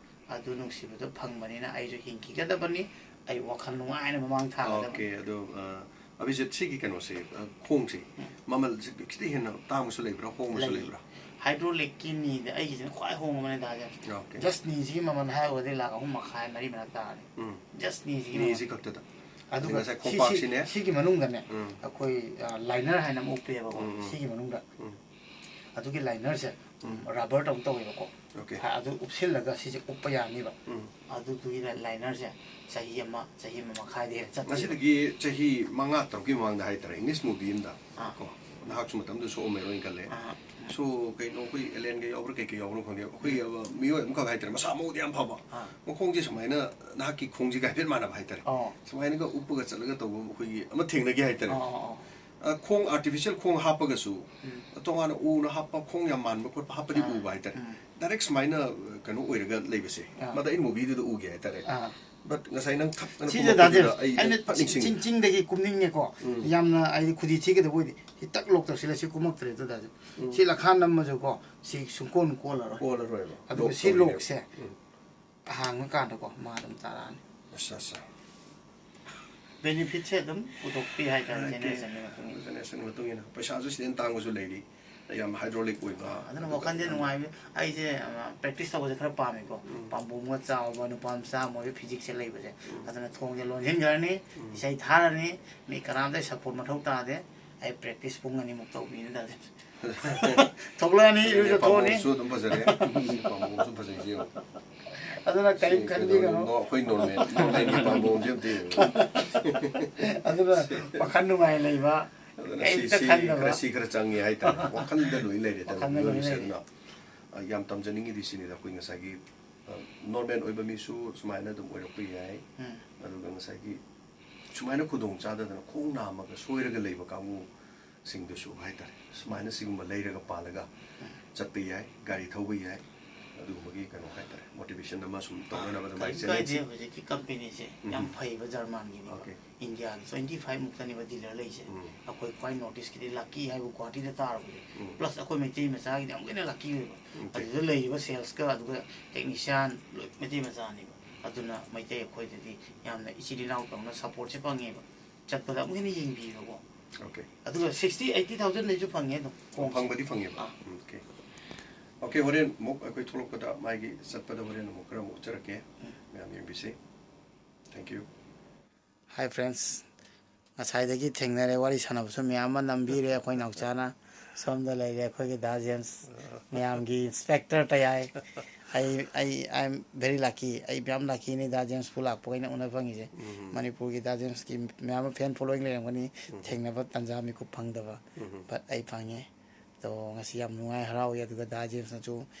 ꯑꯗꯨ ꯅꯨꯡꯁꯤꯕꯗꯣ ꯐꯪꯕꯅꯤꯅ ꯑꯩꯁꯨ ꯍꯤꯡꯈꯤꯒꯗꯕꯅꯤ꯫ ꯑꯩ ꯋꯥꯈꯜ ꯅꯨꯡꯉꯥꯏꯅ ꯃꯃꯥꯡ ꯊꯥꯒꯗꯕꯅꯤ꯫ Okay, ꯑꯗꯣ, ꯑ, ꯑꯕꯤꯖꯤꯠ, ꯁꯤꯒꯤ ꯀꯩꯅꯣꯁꯦ, ꯑ, ꯈꯣꯡꯁꯦ, ꯎꯝ꯫ ꯃꯃꯜꯁꯦ ꯈꯤꯇꯪ ꯍꯦꯟꯅ ꯇꯥꯡꯕꯁꯨ ꯂꯩꯕ꯭ꯔꯥ, ꯍꯣꯡꯕꯁꯨ ꯂꯩ꯫ ꯂꯩꯕ꯭ꯔꯥ? Hydraulic ꯀꯤ ꯅꯤꯗ ꯑꯩꯒꯤꯁꯤꯅ ꯈ꯭ꯋꯥꯏ ꯍꯣꯡꯕꯅꯦ ꯗꯥ ꯖꯦꯝꯁ꯫ Okay꯫ Just ꯅꯤꯁꯤꯒꯤ ꯃꯃꯜ ꯍꯥꯏꯔꯨꯔꯗꯤ ꯂꯥꯈ ꯑꯍꯨꯝ ꯃꯈꯥꯏ, ꯃꯔꯤ ꯃꯅꯥꯛ ꯇꯥꯔꯅꯤ꯫ ꯎꯝ꯫ Just ꯅꯤꯁꯤꯒꯤ ꯃꯃꯜ꯫ ꯅꯤꯁꯤ ꯈꯛꯇꯗ꯫ ꯑꯗꯨꯒ ꯑꯗꯩ ꯉꯁꯥꯏ ꯁꯤ, ꯁꯤ, ꯈꯣꯡꯄꯥꯛꯁꯤꯅꯦ꯫ ꯁꯤꯒꯤ ꯃꯅꯨꯡꯗꯅꯦ, ꯎꯝ꯫ ꯑꯩꯈꯣꯏ, ꯑ, liner ꯍꯥꯏꯅ ꯑꯃ ꯎꯞꯄꯦꯕꯀꯣ, ꯎꯝ, ꯎꯝ꯫ ꯁꯤꯒꯤ ꯃꯅꯨꯡꯗ꯫ ꯎꯝ꯫ ꯑꯗꯨꯒꯤ liner ꯁꯦ, ꯎꯝ꯫ Rubber ꯗꯧꯅ ꯇꯧꯋꯦꯕꯀꯣ꯫ Okay꯫ ꯍꯥ, ꯑꯗꯨ ꯎꯞꯁꯤꯜꯂꯒ ꯁꯤꯁꯦ ꯎꯞꯄ ꯌꯥꯅꯤꯕ꯫ ꯎꯝ꯫ ꯑꯗꯨꯗꯨꯒꯤ liner ꯁꯦ ꯆꯍꯤ ꯑꯃ, ꯆꯍꯤ ꯑꯃ ꯃꯈꯥꯏꯗꯤ ꯍꯦꯟꯅ ꯆꯠꯇꯦꯕ꯫ ꯉꯁꯤꯗꯒꯤ ꯆꯍꯤ ꯃꯉꯥ ꯇꯔꯨꯛꯀꯤ ꯃꯃꯥꯡꯗ ꯍꯥꯏꯇꯥꯔꯦ, English movie ꯑꯃꯗ ꯑꯥ꯫ ꯀꯣ, ꯅꯍꯥꯛꯁꯨ ꯃꯇꯝꯗꯨ ꯁꯣꯛꯑꯝꯃꯦꯔꯣꯏꯅ ꯈꯜꯂꯦ꯫ ꯑꯥ꯫ So, ꯀꯩꯅꯣ, ꯑꯩꯈꯣꯏ alien ꯒ ꯌꯥꯎꯕ꯭ꯔꯥ, ꯀꯩꯀꯩ ꯌꯥꯎꯕ꯭ꯔꯥ ꯈꯪꯗꯦ, ꯑꯩꯈꯣꯏ, ꯎꯝ꯫ ꯑ, ꯃꯤꯑꯣꯏ ꯑꯃꯈꯛ ꯍꯥꯏꯇꯥꯔꯦ, ꯃꯁꯥ ꯃꯎꯗꯤ ꯌꯥꯝ ꯐꯕ, ꯑꯥ꯫ ꯃꯈꯣꯡꯁꯦ ꯁꯨꯃꯥꯏꯅ ꯅꯍꯥꯛꯀꯤ ꯈꯣꯡꯁꯤꯒ ꯍꯥꯏꯐꯦꯠ ꯃꯥꯟꯅꯕ ꯍꯥꯏꯇꯥꯔꯦ, ꯑꯣ꯫ ꯁꯨꯃꯥꯏꯅꯒ ꯎꯞꯄꯒ ꯆꯠꯂꯒ ꯇꯧꯕ ꯑꯩꯈꯣꯏꯒꯤ ꯑꯃ ꯊꯦꯡꯅꯈꯤ ꯍꯥꯏꯇꯥꯔꯦ꯫ ꯑꯣ, ꯑꯣ, ꯑꯣ꯫ ꯑ, ꯈꯣꯡ artificial ꯈꯣꯡ ꯍꯥꯞꯄꯒꯁꯨ, ꯎꯝ꯫ ꯇꯣꯉꯥꯟꯅ ꯎꯅ ꯍꯥꯞꯄ ꯈꯣꯡ ꯌꯥꯝ ꯃꯥꯟꯕ ꯈꯣꯠꯄ ꯍꯥꯞꯄꯗꯤ ꯑꯥ, ꯎꯕ ꯍꯥꯏꯇꯥꯔꯦ꯫ ꯎꯝ꯫ Direct ꯁꯨꯃꯥꯏꯅ, ꯑ, ꯀꯩꯅꯣ ꯑꯣꯏꯔꯒ ꯂꯩꯕꯁꯦ, ꯑꯥ꯫ ꯃꯗ ꯑꯩꯅ movie ꯗꯨꯗ ꯎꯒꯦ ꯍꯥꯏꯇꯥꯔꯦ꯫ ꯑꯥ꯫ But ꯉꯁꯥꯏ ꯅꯪ ꯊꯛ ꯑꯅ ꯁꯤꯁꯦ ꯀꯨꯝꯃꯛꯄꯗꯨꯗ ꯗꯥꯁꯦ ꯑꯩ ꯑꯩꯅ ꯐꯠ ꯆꯤꯡ-, ꯅꯤꯡꯁꯤꯡꯉꯦ꯫ ꯆꯤꯡ-, ꯆꯤꯡꯗꯒꯤ ꯀꯨꯝꯅꯤꯡꯉꯦꯀꯣ꯫ ꯎꯝ꯫ ꯌꯥꯝꯅ ꯑꯩꯗꯤ ꯈꯨꯗꯤ ꯊꯤꯒꯗꯕ ꯑꯣꯏꯗꯦ꯫ ꯍꯤ ꯇꯛ ꯂꯣꯛ ꯇꯧꯁꯤꯜꯂ ꯁꯤ ꯀꯨꯝꯃꯛꯇ꯭ꯔꯦ ꯑꯗꯨ ꯗꯥꯁꯦ꯫ ꯎꯝ꯫ ꯁꯤ ꯂꯈꯥ ꯅꯝꯃꯁꯨꯀꯣ, ꯁꯤ ꯁꯨꯡꯀꯣꯟ ꯀꯣꯜꯂꯔꯣꯏ꯫ ꯀꯣꯜꯂꯔꯣꯏꯕ꯫ ꯑꯗꯨꯒ ꯂꯣꯛ ꯁꯤ ꯇꯧꯔꯤꯅꯦꯕ꯫ ꯂꯣꯛꯁꯦ ꯎꯝ꯫ ꯍꯥꯡꯉꯀꯥꯟꯗꯀꯣ ꯃꯥ ꯑꯗꯨꯝ ꯇꯥꯔꯛꯑꯅꯤ꯫ ꯑꯠꯆꯥ, ꯑꯠꯆꯥ꯫ ꯕꯦꯅꯤꯐꯤꯠꯁꯦ ꯑꯗꯨꯝ ꯄꯨꯊꯣꯛꯄꯤ ꯍꯥꯏꯇꯥꯔꯦ, ꯍꯥꯏꯗꯤ ꯖꯦꯅꯦꯔꯦꯁꯟꯒꯤ ꯃꯇꯨꯡ ꯏꯟꯅ꯫ ꯖꯦꯅꯦꯔꯦꯁꯟꯒꯤ ꯃꯇꯨꯡ ꯏꯟꯅ ꯄꯩꯁꯥꯁꯨ ꯁꯤꯗꯅ ꯇꯥꯡꯕꯁꯨ ꯂꯩꯔꯤ, ꯌꯥꯝ ꯍꯥꯏꯗ꯭ꯔꯣꯂꯤꯛ ꯑꯣꯏꯕ꯫ ꯑꯗꯨꯅ ꯋꯥꯈꯜꯁꯦ ꯅꯨꯡꯉꯥꯏꯕ꯫ ꯑꯩꯁꯦ ꯄ꯭ꯔꯦꯛꯇꯤꯁ ꯇꯧꯕꯁꯦ ꯈꯔ ꯄꯥꯝꯃꯦꯀꯣ꯫ ꯄꯥꯝꯕꯣꯝꯒ ꯆꯥꯎꯕ, ꯅꯨꯄꯥ ꯃꯆꯥ ꯑꯃ ꯑꯣꯏꯕ ꯐꯤꯖꯤꯛꯁꯦ ꯂꯩꯕꯁꯦ꯫ ꯑꯗꯨꯅ ꯊꯣꯡꯁꯦ ꯂꯣꯟꯁꯤꯟꯈ꯭ꯔꯅꯤ, ꯏꯁꯩ ꯊꯥꯔꯅꯤ, ꯃꯤ ꯀꯅꯥꯝꯇ ꯁꯞꯄꯣꯔꯠ ꯃꯊꯧ ꯇꯥꯗꯦ꯫ ꯑꯩ ꯄ꯭ꯔꯦꯛꯇꯤꯁ ꯄꯨꯡ ꯑꯅꯤꯃꯨꯛ ꯇꯧꯕꯤꯅꯤ ꯇꯥꯗꯦ꯫ ꯊꯣꯛꯂꯛꯑꯅꯤ, ꯏꯔꯨꯖ ꯊꯣꯛꯑꯅꯤ꯫ ꯄꯥꯝꯕꯣꯝꯁꯨ ꯑꯗꯨꯝ ꯐꯖꯔꯦ꯫ ꯄꯥꯝꯕꯣꯝꯁꯨ ꯐꯖꯩꯁꯦ ꯌꯦꯡꯉꯣ꯫ ꯑꯗꯨꯅ ꯀꯔꯤꯝ ꯁꯤ ꯈꯟꯕꯤꯒꯅꯨ꯫ ꯀꯩꯅꯣ, ꯑꯩꯈꯣꯏ ꯅꯣꯔꯃꯦꯜ ꯅꯣꯔꯃꯦꯜꯒꯤ ꯄꯥꯝꯕꯣꯝꯁꯦ ꯑꯝꯇ ꯌꯦꯡꯉꯣ꯫ ꯑꯗꯨꯅ ꯋꯥꯈꯜ ꯅꯨꯡꯉꯥꯏ ꯂꯩꯕ, ꯑꯗꯨꯅ ꯁꯤ ꯀꯔꯤꯝꯇ ꯁꯤ ꯈꯟꯗꯕ꯫ ꯈꯔ ꯁꯤ ꯈꯔ ꯆꯪꯉꯤ ꯍꯥꯏꯇꯥꯔꯦ꯫ ꯋꯥꯈꯜꯗ ꯂꯣꯏ ꯂꯩꯔꯦ ꯋꯥꯈꯜꯗ ꯂꯣꯏ ꯃꯤꯑꯣꯏꯕꯁꯦ꯫ ꯂꯩꯔꯦ꯫ ꯑꯗꯨꯅ ꯑ, ꯌꯥꯝ ꯇꯝꯖꯅꯤꯡꯉꯤꯗꯤ ꯁꯤꯅꯤꯗ, ꯑꯩꯈꯣꯏ ꯉꯁꯥꯏꯒꯤ ꯅꯣꯔꯃꯦꯜ ꯑꯣꯏꯕ ꯃꯤꯁꯨ ꯁꯨꯃꯥꯏꯅ ꯑꯗꯨꯝ ꯑꯣꯏꯔꯛꯄ ꯌꯥꯏ꯫ ꯎꯝ꯫ ꯑꯗꯨꯒ ꯉꯁꯥꯏꯒꯤ ꯁꯨꯃꯥꯏꯅ ꯈꯨꯗꯣꯡ ꯆꯥꯗꯗꯅ ꯈꯣꯡ ꯅꯥꯝꯃꯒ ꯁꯣꯏꯔꯒ ꯂꯩꯕ ꯀꯥꯡꯕꯨꯁꯤꯡꯗꯨꯁꯨ ꯍꯥꯏꯇꯥꯔꯦ, ꯁꯨꯃꯥꯏꯅ ꯁꯤꯒꯨꯝꯕ ꯂꯩꯔꯒ ꯄꯥꯜꯂꯒ ꯆꯠꯄ ꯌꯥꯏ, ꯒꯥꯔꯤ ꯊꯧꯕ ꯌꯥꯏ, ꯑꯗꯨꯒꯨꯝꯕꯒꯤ ꯀꯩꯅꯣ ꯍꯥꯏꯇꯥꯔꯦ, ꯃꯣꯇꯤꯚꯦꯁꯟ ꯑꯃ ꯁꯨꯝ ꯇꯧꯅꯅꯕ ꯑꯗꯨꯃꯥꯏꯅ ꯀꯔꯤꯝ ꯆꯦꯂꯦꯟꯖ꯫ ꯀꯥꯏꯗꯦ꯫ ꯍꯧꯖꯤꯛꯀꯤ ꯀꯝꯄꯦꯅꯤꯁꯦ ꯌꯥꯝ ꯐꯩꯕ ꯖꯔꯃꯟꯒꯤꯅꯦꯕ꯫ Okay. ꯏꯟꯗꯤꯌꯥꯒꯤ ꯇ꯭ꯋꯦꯟꯇꯤ ꯐꯥꯏꯚ ꯃꯨꯛꯇꯅꯦꯕ ꯗꯤꯂꯔ ꯂꯩꯁꯦ꯫ ꯎꯝ꯫ ꯑꯩꯈꯣꯏ ꯈ꯭ꯋꯥꯏ ꯅꯣꯔꯠ ꯏꯁꯀꯤꯗꯤ ꯂꯛꯀꯤ ꯍꯥꯏꯕꯨ ꯒꯨꯍꯥꯇꯤꯗ ꯇꯥꯔꯕꯁꯦ꯫ ꯎꯝ꯫ ꯄ꯭ꯂꯁ ꯑꯩꯈꯣꯏ ꯃꯩꯇꯩ ꯃꯆꯥꯒꯤꯗꯤ ꯑꯃꯨꯛꯀ ꯍꯦꯟꯅ ꯂꯛꯀꯤ ꯑꯣꯏꯕ꯫ Okay. ꯑꯗꯨꯗ ꯂꯩꯔꯤꯕ ꯁꯦꯜꯁꯀ ꯑꯗꯨꯒ ꯇꯦꯛꯅꯤꯁꯤꯌꯥꯟ ꯂꯣꯏ ꯃꯩꯇꯩ ꯃꯆꯥꯅꯦꯕ꯫ ꯑꯗꯨꯅ ꯃꯩꯇꯩ ꯑꯩꯈꯣꯏꯗꯗꯤ ꯌꯥꯝꯅ ꯏꯆꯤꯜ ꯏꯅꯥꯎ ꯇꯧꯅ ꯁꯞꯄꯣꯔꯠꯁꯦ ꯐꯪꯉꯦꯕ꯫ ꯆꯠꯄꯗ ꯑꯃꯨꯛ ꯍꯦꯟꯅ ꯌꯦꯡꯕꯤꯕꯀꯣ꯫ Okay. ꯑꯗꯨꯒ ꯁꯤꯛꯁꯇꯤ ꯑꯩꯠꯇꯤ ꯊꯥꯎꯖꯟꯗꯩꯁꯨ ꯐꯪꯉꯦ ꯑꯗꯨꯝ ꯈꯣꯡꯁꯦ꯫ ꯐꯪꯕꯗꯤ ꯐꯪꯉꯦꯕ꯫ ꯑꯥ꯫ ꯎꯝ, okay꯫ Okay, ꯍꯣꯔꯦꯟ ꯑꯃꯨꯛ ꯑꯩꯈꯣꯏ ꯊꯣꯛꯂꯛꯄꯗ ꯃꯥꯒꯤ ꯆꯠꯄꯗ ꯍꯣꯔꯦꯟ ꯑꯃꯨꯛ ꯈꯔ ꯑꯃꯨꯛ ꯎꯠꯆꯔꯛꯀꯦ꯫ ꯃꯌꯥꯝ ꯌꯦꯡꯕꯤꯁꯤ꯫ Thank you꯫ Hi friends, ꯉꯁꯥꯏꯗꯒꯤ ꯊꯦꯡꯅꯔꯦ, ꯋꯥꯔꯤ ꯁꯥꯟꯅꯕꯁꯨ ꯃꯌꯥꯝ ꯑꯃ ꯅꯝꯕꯤꯔꯦ ꯑꯩꯈꯣꯏ ꯅꯥꯎꯆꯥꯅ꯫ ꯁꯣꯝꯗ ꯂꯩꯔꯦ ꯑꯩꯈꯣꯏꯒꯤ ꯗꯥ ꯖꯦꯝꯁ, ꯃꯌꯥꯝꯒꯤ ꯏꯟꯁꯄꯦꯛꯇꯔ ꯇꯌꯥꯏ꯫ ꯑꯩ ꯑꯩ I am very lucky, ꯑꯩ ꯌꯥꯝ ꯂꯛꯀꯤꯅꯤ ꯗꯥ ꯖꯦꯝꯁꯄꯨ ꯂꯥꯛꯄꯒ ꯑꯩꯅ ꯎꯅ ꯐꯪꯉꯤꯁꯦ꯫ ꯃꯅꯤꯄꯨꯔꯒꯤ ꯗꯥ ꯖꯦꯝꯁꯀꯤ ꯃꯌꯥꯝ ꯑꯃ ꯐꯦꯟ ꯐꯣꯂꯣꯋꯤꯡ ꯂꯩꯔꯝꯒꯅꯤ, ꯊꯦꯡꯅꯕ ꯇꯥꯟꯖꯥ ꯃꯤꯀꯨꯞ ꯐꯪꯗꯕ꯫ But ꯑꯩ ꯐꯪꯉꯦ꯫ ꯑꯗꯣ ꯉꯁꯤ ꯌꯥꯝ ꯅꯨꯡꯉꯥꯏ, ꯍꯔꯥꯎꯏ꯫ ꯑꯗꯨꯒ ꯗꯥ ꯖꯦꯝꯁꯅꯁꯨ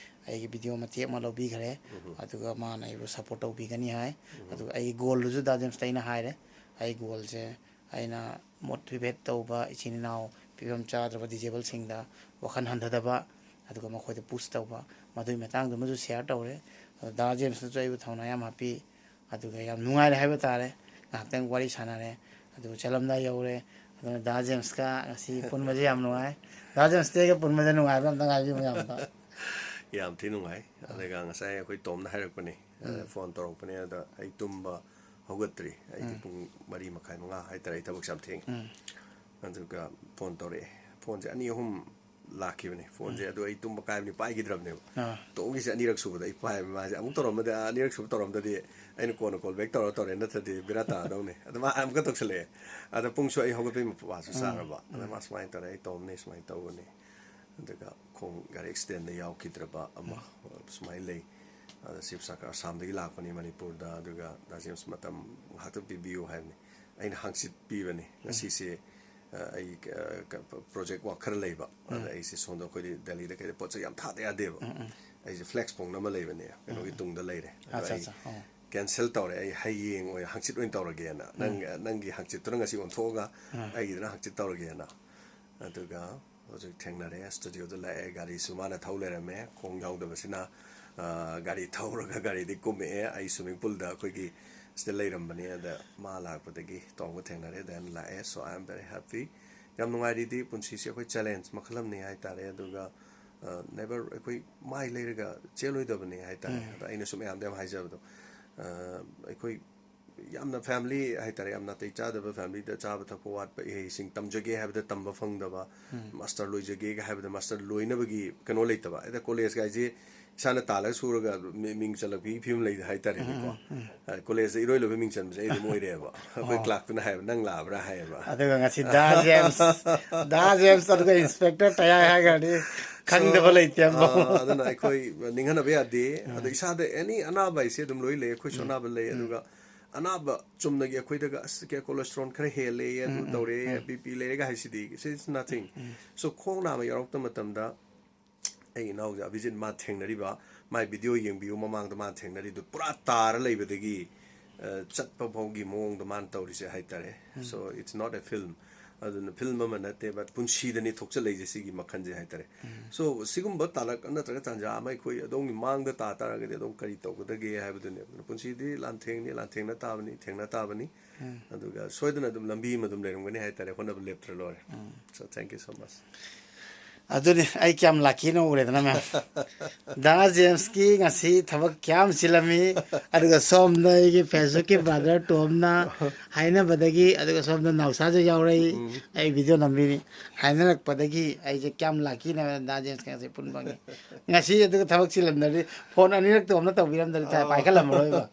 ꯑꯩꯒꯤ ꯚꯤꯗꯤꯑꯣ ꯃꯇꯦꯛ ꯑꯃ ꯂꯧꯕꯤꯈ꯭ꯔꯦ꯫ ꯑꯗꯨꯒ ꯃꯥꯅ ꯑꯩꯕꯨ ꯁꯞꯄꯣꯔꯠ ꯇꯧꯕꯤꯒꯅꯤ ꯍꯥꯏ꯫ ꯑꯗꯨꯒ ꯑꯩꯒꯤ ꯒꯣꯜꯗꯨꯁꯨ ꯗꯥ ꯖꯦꯝꯁꯇ ꯑꯩꯅ ꯍꯥꯏꯔꯦ꯫ ꯑꯩ ꯒꯣꯜꯁꯦ ꯑꯩꯅ ꯃꯣꯇꯤꯚꯦꯠ ꯇꯧꯕ ꯏꯆꯤꯟ ꯏꯅꯥꯎ ꯐꯤꯕꯝ ꯆꯥꯗ꯭ꯔꯕ ꯗꯤꯖꯦꯕꯜꯁꯤꯡꯗ ꯋꯥꯈꯜ ꯍꯟꯊꯗꯕ, ꯑꯗꯨꯒ ꯃꯈꯣꯏꯗ ꯄꯨꯁ ꯇꯧꯕ, ꯃꯗꯨꯒꯤ ꯃꯇꯥꯡꯗꯨꯃꯁꯨ ꯁꯤꯌꯥꯔ ꯇꯧꯔꯦ꯫ ꯑꯗꯣ ꯗꯥ ꯖꯦꯝꯁꯅꯁꯨ ꯑꯩꯕꯨ ꯊꯧꯅꯥ ꯌꯥꯝ ꯍꯥꯞꯄꯤ꯫ ꯑꯗꯨꯒ ꯌꯥꯝ ꯅꯨꯡꯉꯥꯏꯔꯦ ꯍꯥꯏꯕ ꯇꯥꯔꯦ꯫ ꯉꯥꯏꯍꯥꯛꯇꯪ ꯋꯥꯔꯤ ꯁꯥꯟꯅꯔꯦ, ꯑꯗꯨꯒ ꯆꯠꯂꯝꯗꯥꯏ ꯌꯧꯔꯦ꯫ ꯑꯗꯨꯅ ꯗꯥ ꯖꯦꯝꯁꯀ ꯉꯁꯤ ꯄꯨꯟꯕꯁꯦ ꯌꯥꯝ ꯅꯨꯡꯉꯥꯏ꯫ ꯗꯥ ꯖꯦꯝꯁꯇ ꯑꯩꯒ ꯄꯨꯟꯕꯁꯦ ꯅꯨꯡꯉꯥꯏꯕ꯭ꯔꯥ? ꯑꯝꯇꯪ ꯍꯥꯏꯕꯤꯌꯨ ꯃꯌꯥꯝꯗ꯫ ꯌꯥꯝ ꯊꯤ ꯅꯨꯡꯉꯥꯏ꯫ ꯑꯗꯨꯒ ꯉꯁꯥꯏ ꯑꯩꯈꯣꯏ ꯇꯣꯝꯅ ꯍꯥꯏꯔꯛꯄꯅꯦ, ꯐꯣꯟ ꯇꯧꯔꯛꯄꯅꯦ, ꯑꯗ ꯑꯩ ꯇꯨꯝꯕ ꯍꯧꯒꯠꯇ꯭ꯔꯤ꯫ ꯑꯩꯗꯤ ꯄꯨꯡ ꯃꯔꯤ ꯃꯈꯥꯏ, ꯃꯉꯥ ꯍꯥꯏꯇꯥꯔꯦ, ꯑꯩ ꯊꯕꯛꯁꯦ ꯌꯥꯝ ꯊꯦꯡꯉꯤ꯫ ꯑꯗꯨꯒ ꯐꯣꯟ ꯇꯧꯔꯛꯑꯦ꯫ ꯐꯣꯟꯁꯦ ꯑꯅꯤ ꯑꯍꯨꯝ ꯂꯥꯛꯈꯤꯕꯅꯦ꯫ ꯐꯣꯟꯁꯦ ꯑꯗꯨ ꯑꯩ ꯇꯨꯝꯕ ꯀꯥꯏꯕꯅꯤ, ꯄꯥꯏꯈꯤꯗ꯭ꯔꯕꯅꯦꯕ꯫ ꯇꯣꯝꯒꯤꯁꯦ ꯑꯅꯤꯔꯛ ꯁꯨꯕꯗ ꯑꯩ ꯄꯥꯏꯕ꯫ ꯃꯥꯁꯦ ꯑꯃꯨꯛ ꯇꯧꯔꯝꯕꯗ, ꯑꯅꯤꯔꯛ ꯁꯨꯕ ꯇꯧꯔꯝꯗꯗꯤ ꯑꯩꯅ ꯀꯣꯟꯅ call back ꯇꯧꯔ ꯇꯧꯔꯦ, ꯅꯠꯇ꯭ꯔꯗꯤ ꯕꯦꯔꯥ ꯇꯥꯗꯧꯅꯦ꯫ ꯑꯗ ꯃꯥ ꯑꯃꯨꯛꯀ ꯇꯧꯁꯜꯂꯛꯑꯦ꯫ ꯑꯗ ꯄꯨꯡꯁꯨ ꯑꯩ ꯍꯧꯒꯠꯄꯩ ꯃꯄꯥꯁꯨ ꯆꯥꯔꯕ꯫ ꯑꯗ ꯃꯥ ꯁꯨꯃꯥꯏꯅ ꯇꯧꯔꯦ, "ꯑꯩ ꯇꯧꯔꯝꯅꯦ, ꯁꯨꯃꯥꯏꯅ ꯇꯧꯕꯅꯦ꯫ ꯑꯗꯨꯒ ꯈꯣꯡ ꯒꯥꯔꯤ accidentꯗ ꯌꯥꯎꯈꯤꯗ꯭ꯔꯕ ꯑꯃ ꯁꯨꯃꯥꯏꯅ ꯂꯩ꯫ ꯑꯗ ꯆꯤꯐ ꯁꯔꯀꯥꯔ ꯑꯁꯥꯝꯗꯒꯤ ꯂꯥꯛꯄꯅꯤ ꯃꯅꯤꯄꯨꯔꯗ꯫ ꯑꯗꯨꯒ ꯗꯥ ꯖꯦꯝꯁ ꯃꯇꯝ ꯉꯥꯏꯍꯥꯛꯇꯪ ꯄꯤꯕꯤꯌꯨ" ꯍꯥꯏꯕꯅꯤ꯫ ꯑꯩꯅ ꯍꯪꯆꯤꯠ ꯄꯤꯕꯅꯤ꯫ ꯉꯁꯤꯁꯦ, ꯑ, ꯑꯩ, ꯑ, ꯀ-, ꯄ-, project work ꯈꯔ ꯂꯩꯕ꯫ ꯑꯗ ꯑꯩꯁꯦ ꯁꯣꯝꯗ ꯑꯩꯈꯣꯏꯗꯤ ꯗꯦꯜꯂꯤꯗ ꯀꯩꯗ ꯄꯣꯠ ꯆꯩ ꯌꯥꯝ ꯊꯥꯗ ꯌꯥꯗꯦꯕ꯫ ꯑꯩꯁꯦ flex phone ꯑꯃ ꯂꯩꯕꯅꯦ, ꯀꯩꯅꯣꯒꯤ ꯇꯨꯡꯗ ꯂꯩꯔꯦ꯫ ꯑꯗꯣ ꯑꯠꯆꯥ, ꯑꯩ ꯑꯠꯆꯥ꯫ ꯑꯣ꯫ Cancel ꯇꯧꯔꯦ꯫ ꯑꯩ ꯍꯌꯦꯡ ꯑꯣꯏꯅ, ꯍꯪꯆꯤꯠ ꯑꯣꯏꯅ ꯇꯧꯔꯒꯦꯅ꯫ ꯅꯪ, ꯅꯪꯒꯤ ꯍꯪꯆꯤꯠꯇꯨꯅ ꯉꯁꯤ ꯑꯣꯟꯊꯣꯛꯑꯒ ꯑꯩꯒꯤꯗꯨꯅ ꯍꯪꯆꯤꯠ ꯇꯧꯔꯒꯦꯅ꯫ ꯑꯗꯨꯒ ꯍꯧꯖꯤꯛ ꯊꯦꯡꯅꯔꯦ, studioꯗ ꯂꯥꯛꯑꯦ, ꯒꯥꯔꯤꯁꯨ ꯃꯥꯅ ꯊꯧ ꯂꯩꯔꯝꯃꯦ꯫ ꯈꯣꯡ ꯌꯥꯎꯗꯕꯁꯤꯅ, ꯑ, ꯒꯥꯔꯤ ꯊꯧꯔꯒ ꯒꯥꯔꯤꯗꯤ ꯀꯨꯝꯃꯛꯑꯦ꯫ ꯑꯩ swimming poolꯗ ꯑꯩꯈꯣꯏꯒꯤ ꯁꯤꯗ ꯂꯩꯔꯝꯕꯅꯦ꯫ ꯑꯗ ꯃꯥ ꯂꯥꯛꯄꯗꯒꯤ ꯇꯣꯝꯒ ꯊꯦꯡꯅꯔꯦ, then ꯂꯥꯛꯑꯦ꯫ So I am very happy. ꯌꯥꯝ ꯅꯨꯡꯉꯥꯏꯔꯤꯗꯤ ꯄꯨꯟꯁꯤꯁꯦ ꯑꯩꯈꯣꯏ challenge ꯃꯈꯜ ꯑꯃꯅꯤ ꯍꯥꯏꯇꯥꯔꯦ꯫ ꯑꯗꯨꯒ, ꯑ, never ꯑꯩꯈꯣꯏ ꯃꯥꯏ ꯂꯩꯔꯒ ꯆꯦꯜꯂꯣꯏꯗꯕꯅꯤ ꯍꯥꯏꯇꯥꯔꯦ꯫ ꯑꯗ ꯑꯩꯅꯁꯨ ꯃꯌꯥꯝꯗ ꯌꯥꯝ ꯍꯥꯏꯖꯕꯗꯣ, ꯑ, ꯑꯩꯈꯣꯏ ꯌꯥꯝꯅ family ꯍꯥꯏꯇꯥꯔꯦ, ꯌꯥꯝ ꯅꯥꯇꯩ ꯆꯥꯗꯕ familyꯗ ꯆꯥꯕ ꯊꯛꯄ ꯋꯥꯠꯄ, ꯏꯍꯩꯁꯤꯡ ꯇꯝꯖꯒꯦ ꯍꯥꯏꯕꯗ ꯇꯝꯕ ꯐꯪꯗꯕ, master ꯂꯣꯏꯖꯒꯦꯒ ꯍꯥꯏꯕꯗ master ꯂꯣꯏꯅꯕꯒꯤ ꯀꯩꯅꯣ ꯂꯩꯇꯕ꯫ ꯑꯗ college ꯀꯥꯏꯁꯦ ꯏꯁꯥꯅ ꯇꯥꯜꯂꯒ ꯁꯨꯔꯒ ꯃꯤ-, ꯃꯤꯡ ꯆꯜꯂꯛꯄꯒꯤ ꯐꯤꯕꯝ ꯂꯩꯗ ꯍꯥꯏꯇꯥꯔꯦꯅꯦꯀꯣ꯫ ꯑ, collegeꯇ ꯏꯔꯣꯏ ꯂꯣꯏꯕ ꯃꯤꯡ ꯆꯟꯕꯁꯦ ꯑꯩ ꯑꯗꯨꯝ ꯑꯣꯏꯔꯦꯕ꯫ ꯑꯩꯈꯣꯏ clerkꯇꯨꯅ ꯍꯥꯏꯕ, "ꯅꯪ ꯂꯥꯛꯑꯕ꯭ꯔꯥ?" ꯍꯥꯏꯌꯦꯕ꯫ ꯑꯗꯨꯒ ꯉꯁꯤ ꯗꯥ ꯖꯦꯝꯁ, ꯗꯥ ꯖꯦꯝꯁ, ꯑꯗꯨꯒ inspector ꯇꯌꯥꯏ ꯍꯥꯏꯈ꯭ꯔꯗꯤ ꯈꯪꯗꯕ So, ꯂꯩꯇꯦ ꯑꯃꯐꯥꯎ꯫ ꯑ, ꯑꯗꯨꯅ ꯑꯩꯈꯣꯏ ꯅꯤꯡꯍꯟꯅꯕ ꯌꯥꯗꯦ꯫ ꯑꯗꯣ ꯏꯁꯥꯗ any ꯑꯅꯥꯕ ꯍꯥꯏꯁꯦ ꯑꯗꯨꯝ ꯂꯣꯏ ꯂꯩ꯫ ꯑꯩꯈꯣꯏꯁꯨ ꯑꯅꯥꯕ ꯂꯩ꯫ ꯑꯗꯨꯒ ꯑꯅꯥꯕ ꯆꯨꯝꯅꯒꯤ ꯑꯩꯈꯣꯏꯗꯒ, "ꯑꯁ, ꯀꯦ-, cholesterol ꯈꯔ ꯍꯦꯜꯂꯦ, ꯑꯗꯨ ꯇꯧꯔꯦ, BP ꯂꯩꯔꯦꯒ" ꯍꯥꯏꯁꯤꯗꯤ, it's nothing꯫ So, ꯈꯣꯡ ꯅꯥꯕ ꯌꯥꯎꯔꯛꯄ ꯃꯇꯝꯗ ꯑꯩ ꯏꯅꯥꯎꯁꯦ ꯑꯚꯤꯖꯤꯠ ꯃꯥ ꯊꯦꯡꯅꯔꯤꯕ, ꯃꯥꯏ video ꯌꯦꯡꯕꯤꯌꯨ, ꯃꯃꯥꯡꯗ ꯃꯥ ꯊꯦꯡꯅꯔꯤꯗꯨ ꯄꯨꯔꯥ ꯇꯥꯔ ꯂꯩꯕꯗꯒꯤ, ꯑ, ꯆꯠꯄ ꯐꯥꯎꯒꯤ ꯃꯑꯣꯡꯗ ꯃꯥꯅ ꯇꯧꯔꯤꯁꯦ ꯍꯥꯏꯇꯥꯔꯦ꯫ So, it's not a film꯫ ꯑꯗꯨꯅ film ꯑꯃ ꯅꯠꯇꯦ, but ꯄꯨꯟꯁꯤꯗꯅꯤ ꯊꯣꯛꯆꯜꯂꯛꯏꯁꯦ ꯁꯤꯒꯤ ꯃꯈꯜꯁꯦ ꯍꯥꯏꯇꯥꯔꯦ꯫ So, ꯁꯤꯒꯨꯝꯕ ꯇꯥꯂꯛ ꯅꯠꯇ꯭ꯔꯒ ꯇꯥꯟꯖꯥ ꯑꯃ ꯑꯩꯈꯣꯏ ꯑꯗꯣꯝꯒꯤ ꯃꯥꯡꯗ ꯇꯥ ꯇꯥꯔꯒꯗꯤ ꯑꯗꯨꯝ ꯀꯔꯤ ꯇꯧꯒꯗꯒꯦ ꯍꯥꯏꯕꯗꯨꯅꯦꯕ꯫ ꯄꯨꯟꯁꯤꯗꯤ ꯂꯥꯟꯊꯦꯡꯅꯤ, ꯂꯥꯟꯊꯦꯡꯅ ꯇꯥꯕꯅꯤ, ꯊꯦꯡꯅ ꯇꯥꯕꯅꯤ꯫ ꯑꯗꯨꯒ ꯁꯣꯏꯗꯅ ꯑꯗꯨꯝ ꯂꯝꯕꯤ ꯑꯃ ꯑꯗꯨꯝ ꯂꯩꯔꯝꯒꯅꯤ ꯍꯥꯏꯇꯥꯔꯦ, ꯍꯣꯠꯅꯕ ꯂꯦꯞꯇ꯭ꯔ ꯂꯣꯏꯔꯦ꯫ So, thank you so much꯫ ꯑꯗꯨꯅꯤ, ꯑꯩ ꯀꯌꯥꯝ ꯂꯥꯛꯀꯤꯅꯣ ꯎꯔꯦꯗꯅ ꯃꯌꯥꯝ꯫ ꯗꯥ ꯖꯦꯝꯁꯀꯤ ꯉꯁꯤ ꯊꯕꯛ ꯀꯌꯥꯝ ꯆꯤꯜꯂꯝꯃꯤ, ꯑꯗꯨꯒ ꯁꯣꯝꯗ ꯑꯩꯒꯤ ꯐꯦꯁꯕꯨꯛꯀꯤ ꯕ꯭ꯔꯥꯗꯔ ꯇꯣꯝꯅ ꯍꯥꯏꯅꯕꯗꯒꯤ, ꯑꯗꯨꯒ ꯁꯣꯝꯗ ꯅꯥꯎꯁꯥꯁꯨ ꯌꯥꯎꯔꯛꯏ, ꯑꯩ ꯚꯤꯗꯤꯑꯣ ꯅꯝꯕꯤꯔꯤ, ꯍꯥꯏꯅꯔꯛꯄꯗꯒꯤ ꯑꯩꯁꯦ ꯀꯌꯥꯝ ꯂꯥꯛꯀꯤꯅꯦ ꯗꯥ ꯖꯦꯝꯁꯀ ꯉꯁꯤ ꯄꯨꯟ ꯐꯪꯉꯤ꯫ ꯉꯁꯤ ꯑꯗꯨꯒ ꯊꯕꯛ ꯆꯤꯜꯂꯝꯗ꯭ꯔꯗꯤ ꯐꯣꯟ ꯑꯅꯤꯔꯛ ꯇꯣꯝꯅ ꯇꯧꯕꯤꯔꯝꯗ꯭ꯔꯗꯤ ꯄꯥꯏꯈꯠꯂꯝꯃꯔꯣꯏꯕ꯫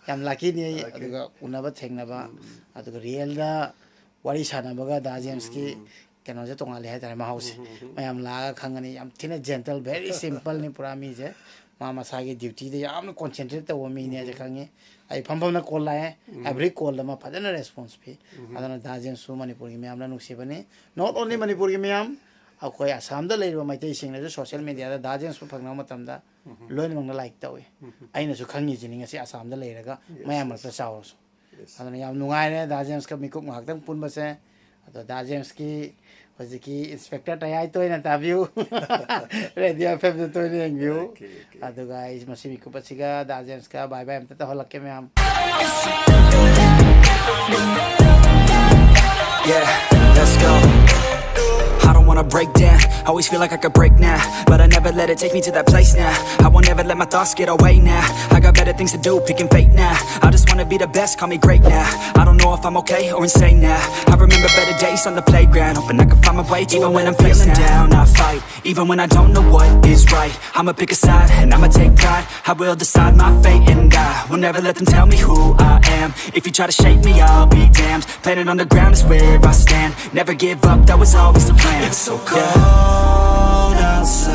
ꯌꯥꯝ ꯂꯥꯛꯀꯤꯅꯤ ꯑꯩ꯫ ꯑꯗꯨꯒ ꯎꯅꯕ ꯊꯦꯡꯅꯕ, ꯑꯗꯨꯒ ꯔꯤꯌꯦꯜꯗ ꯋꯥꯔꯤ ꯁꯥꯟꯅꯕꯒ ꯗꯥ ꯖꯦꯝꯁꯀꯤ ꯀꯩꯅꯣꯁꯦ ꯇꯣꯡꯉꯥꯜꯂꯦ ꯍꯥꯏꯇꯥꯔꯦ, ꯃꯍꯥꯎꯁꯦ꯫ ꯃꯌꯥꯝ ꯂꯥꯛꯑꯒ ꯈꯪꯒꯅꯤ꯫ ꯌꯥꯝ ꯊꯤꯅ ꯖꯦꯟꯇꯜ, ꯚꯦꯔꯤ ꯁꯤꯝꯄꯜꯅꯤ ꯄꯨꯔꯥ ꯃꯤꯁꯦ꯫ ꯃꯥ ꯃꯁꯥꯒꯤ ꯗ꯭ꯌꯨꯇꯤꯗ ꯌꯥꯝꯅ ꯀꯣꯟꯁꯦꯟꯇ꯭ꯔꯦꯠ ꯇꯧꯕ ꯃꯤꯅꯦ ꯍꯥꯏꯁꯦ ꯈꯪꯉꯤ꯫ ꯑꯩ ꯐꯝ ꯐꯝꯅ ꯀꯣꯜ ꯂꯥꯛꯑꯦ, ꯑꯦꯚ꯭ꯔꯤ ꯀꯣꯜꯗ ꯃꯥ ꯐꯖꯅ ꯔꯦꯁꯄꯣꯟꯁ ꯄꯤ꯫ ꯑꯗꯨꯅ ꯗꯥ ꯖꯦꯝꯁꯁꯨ ꯃꯅꯤꯄꯨꯔꯒꯤ ꯃꯌꯥꯝꯅ ꯅꯨꯡꯁꯤꯕꯅꯤ꯫ ꯅꯣꯠ ꯑꯣꯟꯂꯤ ꯃꯅꯤꯄꯨꯔꯒꯤ ꯃꯌꯥꯝ, ꯑꯩꯈꯣꯏ ꯑꯁꯥꯝꯗ ꯂꯩꯔꯤꯕ ꯃꯩꯇꯩꯁꯤꯡꯅꯁꯨ ꯁꯣꯁꯤꯌꯦꯜ ꯃꯦꯗꯤꯌꯥꯗ ꯗꯥ ꯖꯦꯝꯁꯄꯨ ꯐꯪꯅꯕ ꯃꯇꯝꯗ ꯂꯣꯏꯅꯃꯛꯅ ꯂꯥꯏꯛ ꯇꯧꯏ꯫ ꯑꯩꯅꯁꯨ ꯈꯪꯉꯤꯁꯤꯅꯤ, ꯉꯁꯤ ꯑꯁꯥꯝꯗ ꯂꯩꯔꯒ ꯃꯌꯥꯝ ꯃꯔꯛꯇ ꯆꯥꯎꯔꯁꯨ꯫ ꯑꯗꯨꯅ ꯌꯥꯝ ꯅꯨꯡꯉꯥꯏꯔꯦ ꯗꯥ ꯖꯦꯝꯁꯀ ꯃꯤꯀꯨꯞ ꯉꯥꯏꯍꯥꯛꯇꯪ ꯄꯨꯟꯕꯁꯦ꯫ ꯑꯗꯣ ꯗꯥ ꯖꯦꯝꯁꯀꯤ ꯍꯧꯖꯤꯛꯀꯤ ꯏꯟꯁꯄꯦꯛꯇꯔ ꯇꯌꯥꯏ ꯇꯣꯏꯅ ꯇꯥꯕꯤꯌꯨ꯫ ꯔꯦꯗꯤꯑꯣ ꯑꯦꯐ ꯑꯦꯝꯗ ꯇꯣꯏꯅ ꯌꯦꯡꯕꯤꯌꯨ꯫ ꯑꯗꯨꯒ ꯑꯩ ꯃꯁꯤ ꯃꯤꯀꯨꯞ ꯑꯁꯤꯒ ꯗꯥ ꯖꯦꯝꯁꯀ ꯕꯥꯏ ꯕꯥꯏ ꯑꯝꯇ ꯇꯧꯍꯜꯂꯛꯀꯦ ꯃꯌꯥꯝ꯫ Yeah, let's go. I don't wanna break down. Always feel like I could break now, but I never let it take me to that place now. I won't ever let my thoughts get away now. I got better things to do, picking fate now. I just wanna be the best, call me great now. I don't know if I'm okay or insane now. I remember better days on the playground, hoping I can find my way even when I'm feeling down. I fight, even when I don't know what is right. I'ma pick a side and I'ma take pride. I will decide my fate and I will never let them tell me who I am. If you try to shake me, I'll be damned. Planet on the ground is where I stand. Never give up, that was always the plan. It's so cold outside.